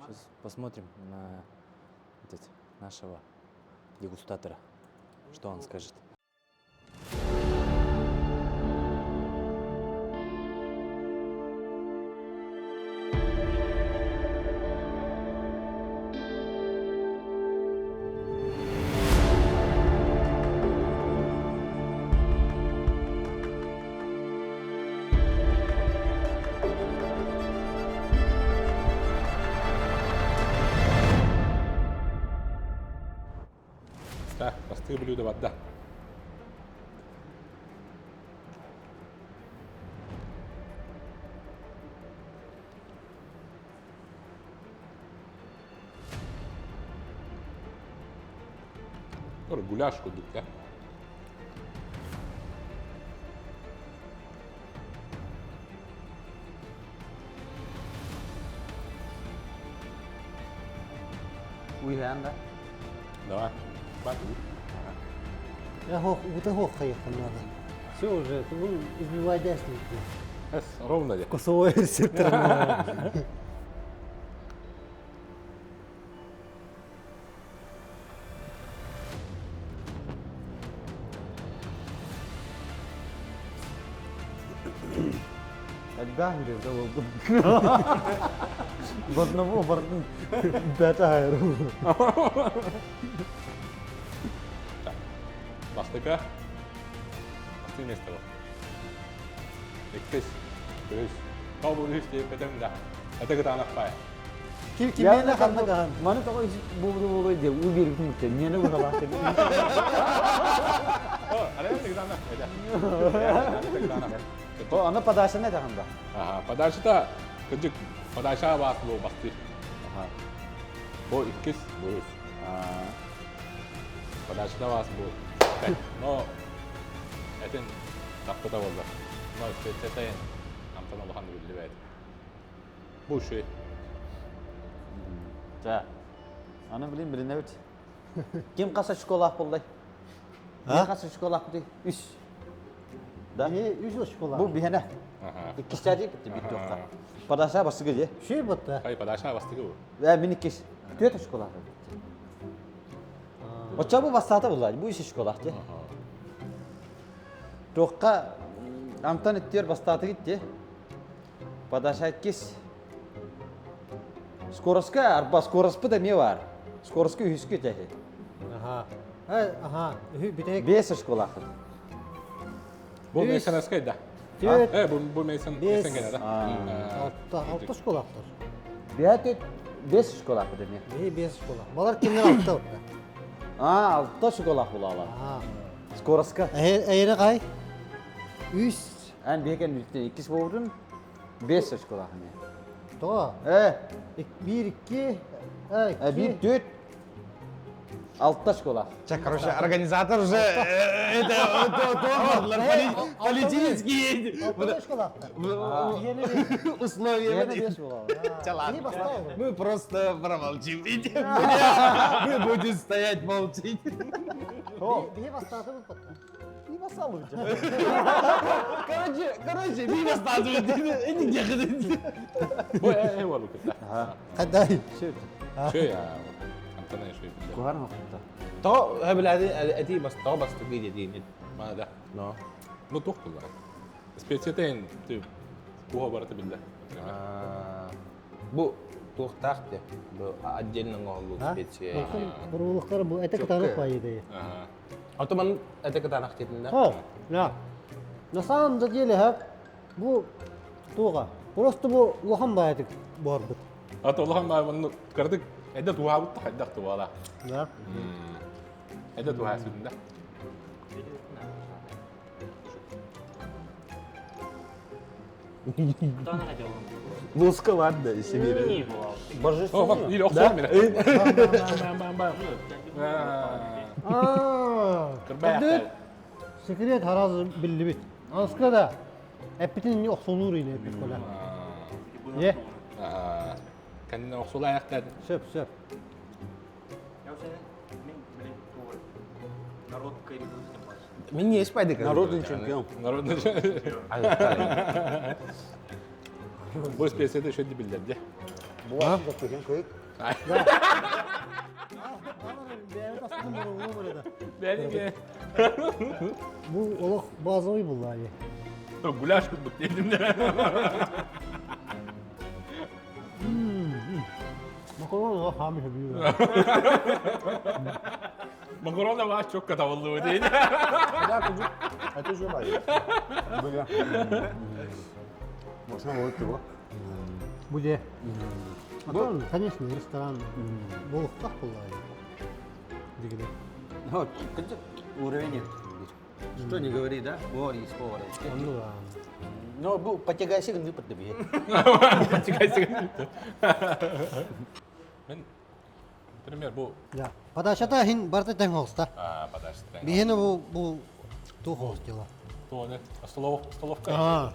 Сейчас посмотрим на нашего дегустатора, что он скажет. Так, простые блюда вода. Гуляш кудук, да? Уйхан, да? Давай. Хватит. Я хох, вот хох хаехал надо. Все уже, ты вон избивай дясник. Эс, ровно ли? Косовой сектор. Когда говорит, да вот. В одного бета Бастыка. Басты место. Эккес. Көрүс. Тау бу үс деп кетем да. Это гытанах пай. Ким кимнене ханна кахан. Маны того бу бу бу де у бир күнүктө мени бу О, ара гытанах. О, аны подача не тагында. Ага, подача кыжык подача бас бу басты. Ага. Бу иккис, бу үс. Подача бас бу. Но этин таппыта болду. Но спецетен амтан улахан билбейт. Бу шүй. Да. Аны билим билине бит. Ким каса шоколад болдай? Ким каса шоколад болдай? Үс. Да? Үс очколаах. Бу биһэнэ. Иккистэри биттиохха. Падаша бастыгы же. Шей ботта. Ай, падаша бастыгы бу. Э, мин иккис. Түөрт очколаах. Оччо бу бастаата булла. Бу үс очколаах же. Туохха амтан иттиэр бастааты гитти. Падаша иккис. Скоростка арба скороспы да эмиэ бар. Скоростка үһүскү тэһи. Аха. Аха. Үһү бүтэһик. Бес очколаахыт. Бу Мейсенаскай да. Түөрт. Э, бу бу Мейсен Бес. Мейсен генә да. Алта, алта школаахтар. Биһэ бес очколаахыт эмиэ. Биһи бес школа. Балар кимнер алта отта. А, алта очколаах булаалар. Аха. Скоростка. Эйре кай? Үс. Эн биһиген иккис болдун. Бес очколаах эмиэ. Тоҕо? Э, Биир, икки, икки. Биир, түөрт, алта очколаах. Короче, организатор уже это политические Алта очколаахтар. условия. Бес буолаалар. Мы просто промолчим. Мы будем стоять молчить. Биһи бастааты булбатта. Короче, короче, мимо статуи. Бу э болу кытта. Хаддай. Шö я. Антона шö. Куһаран хопта. То, билadi, эти бас, то бас туги дедин. Мана да. Но. Ну тохтулар. Специятен тип туха барата билде. Бу туохтаах те. Бу отдельно оҥоһуллубут специя. Буруулуктар бу это кытаанах баайы Ага. А то ман это кытаанах диэтин да? О, да. На самом деле, ха, бу туга. Просто бу улахан баайытык буорбут. А то улахан баай манны кырдык эдэ туһаабыт хайдах туала. Да. Эдэ туһаа сүтүндэ. Луска ладно, себе. О, бак, или охсор мене. Аа. Кырбай. Секрет харазы биллибит. Анска да эппитин охсулуур ine эппит кола. Е, Кэннэ охсула аяқтад. сөп, сөп. Мен не спайды Народный чемпион. Народный. Бу специяты еще не билдерди. Бу көһөн көйүк. Бу олох базовый булла. Гуляш курдук дедим де. Макарон олох хаамы хөбүү. Макарона var çok katavallı değil. Это же бай. Бля. Можно вот его. Бу же. Макарон, конечно, ресторан. Болуктах булла. Дигиле. Вот, уровень. Что не говори, да? Повар есть повар. Онну да. Но бу потягайся гынды поддабие. Мен, например, бу Да. Падашата хин барта тең хоста. а подожди. Биһине бу бу ту хостила. То не столов столовка. Аа.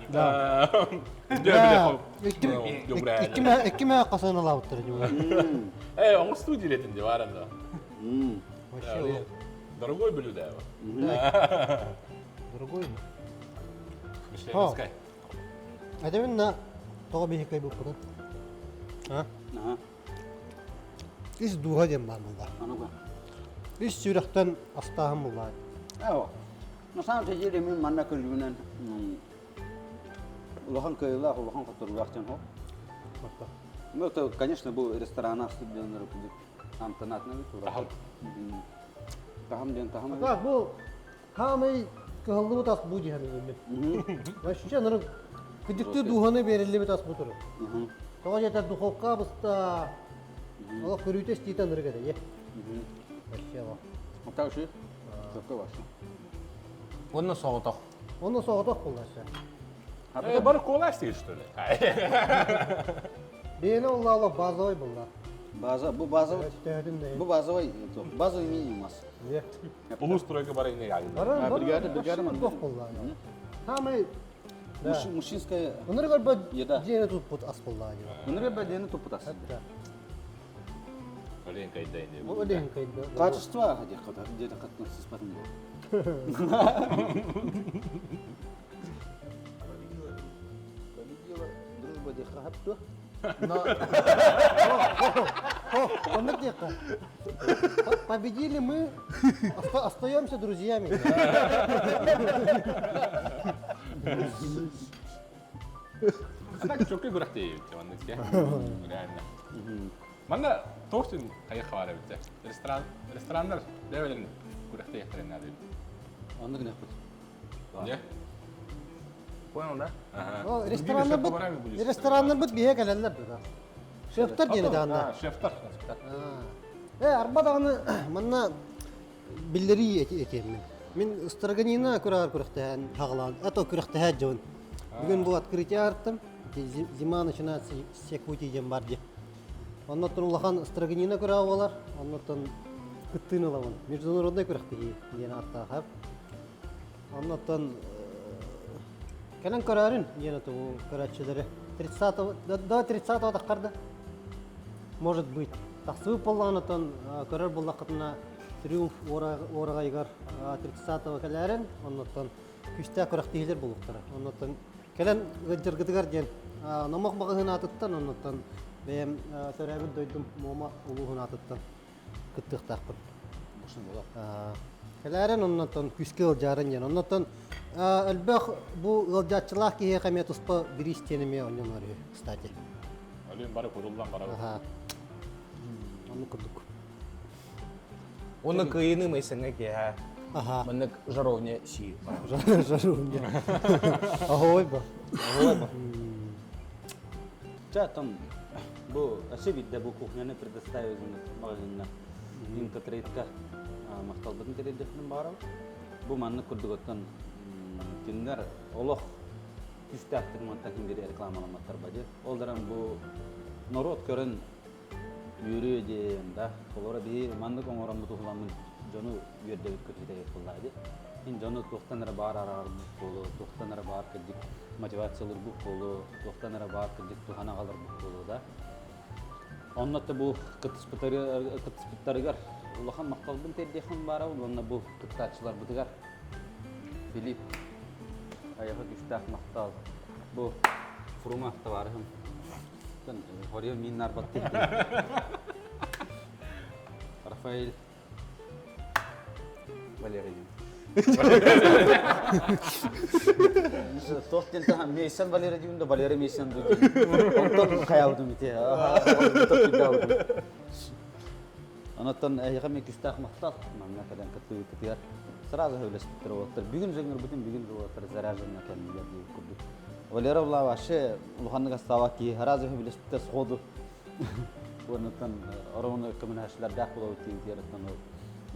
Да. Да. Иккиме иккиме касана лауттар дим. Э, он студии летин бар да. Вообще Дорогой блюдо. дорогой. Мишленская. Адебин на того биһи бу кутун. А? Ага. Ис духа дем бар булла. А ну-ка. Ис сүрәктән астаһым булла. Эво. На самом деле мен манна көрүнөн улахан кыйлах, улахан которлах тен хоп. Ну, это, конечно, был ресторан студенттер кудук. Амтанатны бит. Тахам. Тахам ден тахам. Так бу хамай кыһыллыбыт ас бу диһән мен. Вообще ныры кыдыкты духаны берилли ас бу туру. Того жета духовка буста. Ала көрүтес титен ныры кеде. Вообще ла. А так же? Какой ваш? Онно соҕотох. Оны соғытақ буллашы. Э, бар кола что ли? Бейне олла ала базовый булла. База, бу базовый. Төһөтүн да. Бу базовый, базовый минимум ас. Улус стройка бар ине ягында. Баран А, бригада, бригада ман. ман. булла. Хамай Мужчинская Оныр көрбө Еда. жене туппут ас булла. Өнөр бәдени тупутас. Хатта. Олен кайда ини. Бу олен кайда. Качество диэххэ диэтэххэ сыспатын буол. Победила дружба диэххэ хаптуа. Но Оннук диэххэ. Победили мы, остаемся друзьями. А так чөккө күрэхтэһии маннык реально. Манна туох сүн хайых баар эбит Ресторан, рестораннар бэйэлэрин күрэхтэһиэхтэрин наада эбит. Оннук гыныахпыт. Не? Понял, да? Ага. Рестораннарбыт, рестораннарбыт биһиэ кэлэллэр да. Шефтар диэни даҕаны. Шефтар. Э, арба даҕаны манна биллэрии этиэммин. Мин Строганина күрэҕэр күрэхтэһэн хаҕалаан, а то күрэхтэһээт дьон. Бүгүн бу открытие артым. Зима начинается с Якутии диэн бар дии. Оннуттан улахан Строганина күрэҕэ буолар. Оннуттан кыттыыны ылабын. Международнай күрэхтэһии диэн ааттаах. Оннуттан кэлэн көрөөрүн диэн это көрөөччүлэри 30 до 30 таххарда может быть тахсыбыт буоллаҕына көрөр буоллаххытына Триумф уораҕайыгар 30 кэлээрин оннуттан күүстээх күрэхтэһиилэр буолуохтара. Оннуттан кэлэн ыалдьаргытыгар диэн номох маҕаһыын аатыттан оннуттан бэйэм төрөөбүт дойдум Муома улууһун аатыттан кыттыахтаахпын. Кэлээрин оннуттан күүскэ ыалдьаарын диэн. Оннуттан элбэх бу ыалдьааччылаах киһиэхэ эмиэ туспа бириис диэн эмиэ оонньонор үһү, кстати. Олин бары куруллан барабыт. Оннук курдук. Уонна кыайыыны майсаҥҥа киэһэ Аха. маннык жаровня сии. Жаровня. Охой ба. Охой ба. Ча там бу өссө биирдэ бу кухняны предоставил магазинна Интотрейдка махталбытын тириэрдиэхпин баҕарабын. Бу маннык курдук оттон кинилэр олох күүстээхтик мантан ким бири рекламаламматтар ба дии. Ол даран бу норуот көрөн Үөрүө диэн да, холобура биһи маннык оҥороммут уһуламмыт дьону үөрдэбит көтүтэйбит буоллаҕа дии. Ин дьону туохтан эрэ баар араарбыт буолуо, туохтан эрэ баар кырдьык мотивациялыырбыт буолуо, туохтан эрэ баар кырдьык туһаны аҕаларбыт буолуо да. Онно да бу кыттыспыттарыгар улахан махталбын тиэрдиэхпин баарабын уонна бу кыттааччыларбытыгар Филипп айаҕа күүстээх махтал. Бу Фрума табаарыһым Хорьо мин нарбатты. Рафаэль. Валерий. Туох диэн таһан Мейсон Валерий диэн да Валерий Мейсон дуу. Онтон хайаабытым ити. Онтон эһиэхэ мен күстээх махтал манна кэлэн кыттыыбытыгар сразу сөбүлэспиттэр уолаттар бүгүн жеңгирбитин бүгүн уолаттар заряженна кэллилэр диир курдук. Валера вообще улаханнык астаабат киһи сразу сөбүлэспиттэр сходу уоннаттан оромуну көмөлөһөччүлэрдээх буолабыт диэбитигэр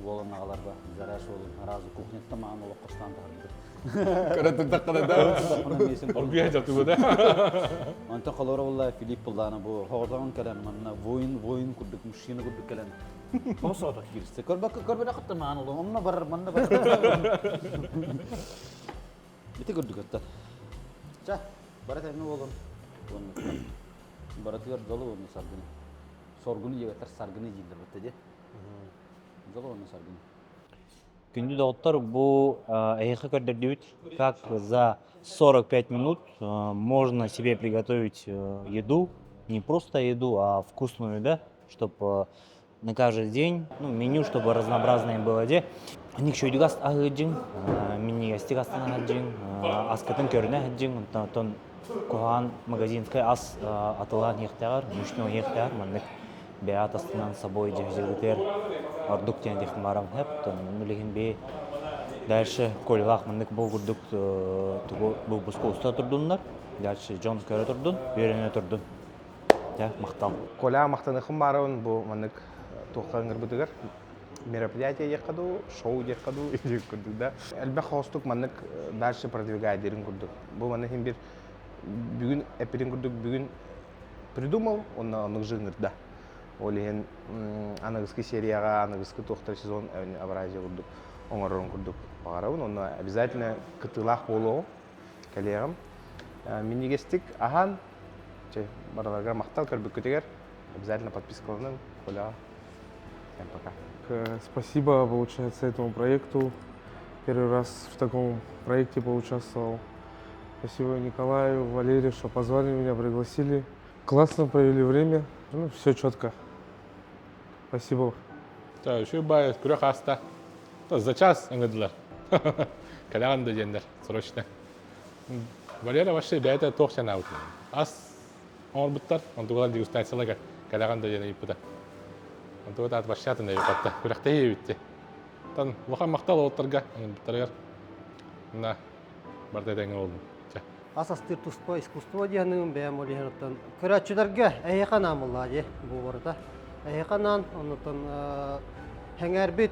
уолун аҕаларга заряж уолун сразу кухняттан маҕан олох хостоон таһаарбыт. Көрө турдаххына да. Оргуйа жатыга да. Онтон холоро буолла Филипп буллаана бу хоҕотоҕун кэлэн манна воин воин курдук мужчина курдук кэлэн хосоото киирсэ. Көрбөккө көрбөтө хатта маан олом онно барар манна барар. Ити курдук оттон. Ча, барат эми болон. Баратыгар долу уонна саргыны. Соргуну диэбэттэр саргыны дииллэр бытта дии. Долу уонна саргыны. Күндү доҕоттор, бу эһиэхэ көрдөрдүбүт, как за 45 минут можно себе приготовить еду, не просто еду, а вкусную, да, чтобы на каждый день, ну, меню, чтобы разнообразное было де. Ник шөйдүгас аһыдьыҥ, минньигэстик астана сылдьыҥ, аскытын көрүнэ сылдьыҥ, онтон куһаҕан магазинскай ас атылаан иһиэхтээҕэр, мучной иһиэхтээҕэр маннык бэйэҕит астынан собой дьэһдьигитигэр ордук диэн диэхпин баарам сөп. Онон билигин би дальше Колялаах маннык бу курдук тугу выпуска уста турдуннар. Дальше дьон көрө турдун, үөрэнэ турдун. Дьэ, махтал. Коля махтаныхым баарабын бу маннык туохха ыҥырбытыгар мероприятие диэххэ дуу, шоу диэххэ дуу или курдук да. Элбэх хоостук маннык дальше продвигай диирин курдук. Бу манна иһин бир бүгүн эппитин курдук бүгүн придумал, онно оннук жыҥырда. Ол иһин аныгыскы серияҕа, аныгыскы туохтар сезон Авразия курдук оҥорорун курдук баҕарабын. Онно обязательно кыттыылаах буолуоҕум, кэлиэҕим. Минньигэстик аһаан, чэ, барыларыгар махтал көрбүккүтүгэр. Обязательно подпискаланыҥ, Коляҕа. Всем пока. Спасибо, получается, этому проекту. Первый раз в таком проекте поучаствовал. Спасибо Николаю, Валерию, что позвали меня, пригласили. Классно провели время. Ну, все четко. Спасибо. Үчүгэй баҕайы күрэх ааста. За час ыҥырдылар. Кэлэҕин да диэннэр срочно. Валера вообще бэйэтэ туох санаабытын. Ас оҥорбуттар, онтугар дегустацияларга кэлэҕин да диэн ыйыппыта. Онтуга таат вообще атын ыйыппатта. Күрэхтэһии эбитти. Тан улахан махтал уолаттарга ыҥырбыттарыгар. На барыта этэҥҥэ буоллун. Чэ. Ас астыыр туспа искусство диэханыым бэйэм ол иһин оттон көрөөччүлэргэ эһиэхэ анаан буоллаҕа дии бу барыта. Эһиэхэ анаан оннуттан сэҥээрбит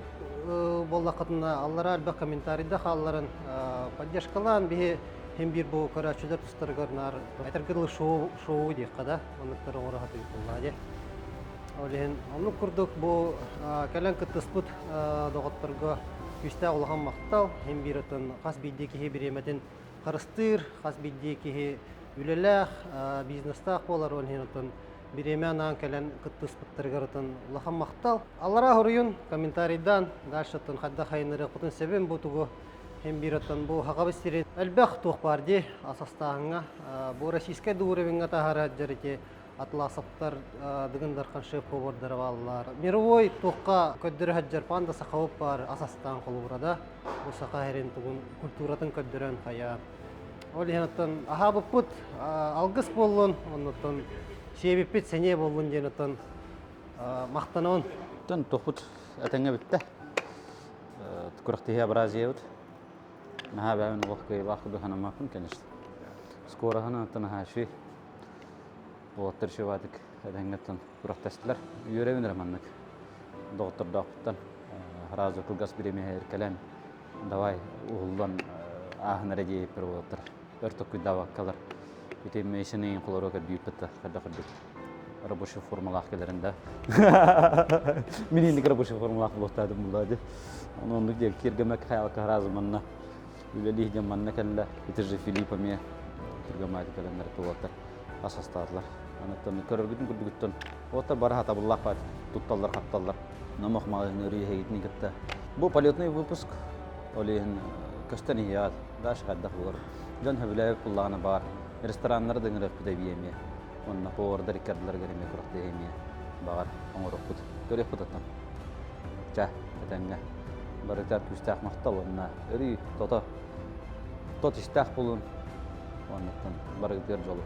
буоллаххытына аллараа элбэх комментарийда хаалларан поддержкалаан биһи син биир бу көрөөччүлэр тустарыгар наар этэргэ дылы шоу шоу диэххэ да оннуктары оҥоро сатыыр буоллаҕа дии. Ол иһин оннук курдук бу кэлэн кыттыспыт доҕотторго күүстээх улахан махтал. Син биир оттон хас биирдии киһи бириэмэтин харыстыыр, хас биирдии киһи үлэлээх, бизнестаах буолар, ол иһин оттон бириэмэ анаан кэлэн кыттыспыттарыгар оттон улахан махтал. Аллараа хоруйун комментарийдаан дальше оттон хайдах хайыннарыахпытын сөбүн бу тугу Һин биир оттон бу Хахабыс сирин элбэх туох баар дии ас астааһыҥҥа бу российскай уровеньҥа таһара дьэр Атласовтар Дыгын Дархан шеф-повардара бааллар. Мировой туохха көрдөрө сылдьар панда сахабыт баар ас астаан холобура да. Бу саха сирин тугун культуратын көрдөрөн хайа. Ол иһин оттон аһаабыппыт алгыс буоллун, оннуттан сиэбиппит сэниэ буоллун диэн оттон махтанабын. Оттон туохпут этэҥҥэ бүттэ. Күрэхтэһии Абразиябыт. Наһаа бэйэбин олох кыайыылаах курдук санаммаппын, конечно. Скороһын оттон наһаа үчүгэй. Уолаттар үчүгэй этэҥҥэттэн күрэхтэстилэр. Үөрэбин эрэ маннык доҕоттордоохпуттан сразу кылгас бириэмэ кэлэн давай уһуллан ааһын эрэ диэбиппэр уолаттар өр толкуйдаабаккалар ити Мейсен холоруо көрдүүрбүт да хайдах курдук рабочий формалаах кэлэрин да мин инник рабочий формалаах буолуохтаатым булла ди ону оннук диэн киэргэмэк хайалка сразу манна үлэлиих диэн манна кэллэ ити же Филипп эмиэ түргэмаати кэлэннэр уолаттар ас астаатылар. Аныттан көрөргүтүн курдугуттан уолаттар бары хатабыллаах баар тутталлар хапталлар. Номох маҕаһыын өрүү эһигитини кытта. Бу полетный выпуск ол иһин көстөн иһиэҕит. Дальше хайдах буолар. Дьон сөбүлээбит буллаҕына баар. Рестораннары да ыҥырыахпыт эбии эмиэ. Уонна повардар иккардыларыгар эмиэ күрэхтэһии эмиэ баҕар оҥоруохпут. Көрүөхпүт оттон. Чэ, этэҥҥэ. Барытыгар күүстээх махтал уонна өрүү тото тот истээх буолун. Уоннаттан барыгытыгар дьолу.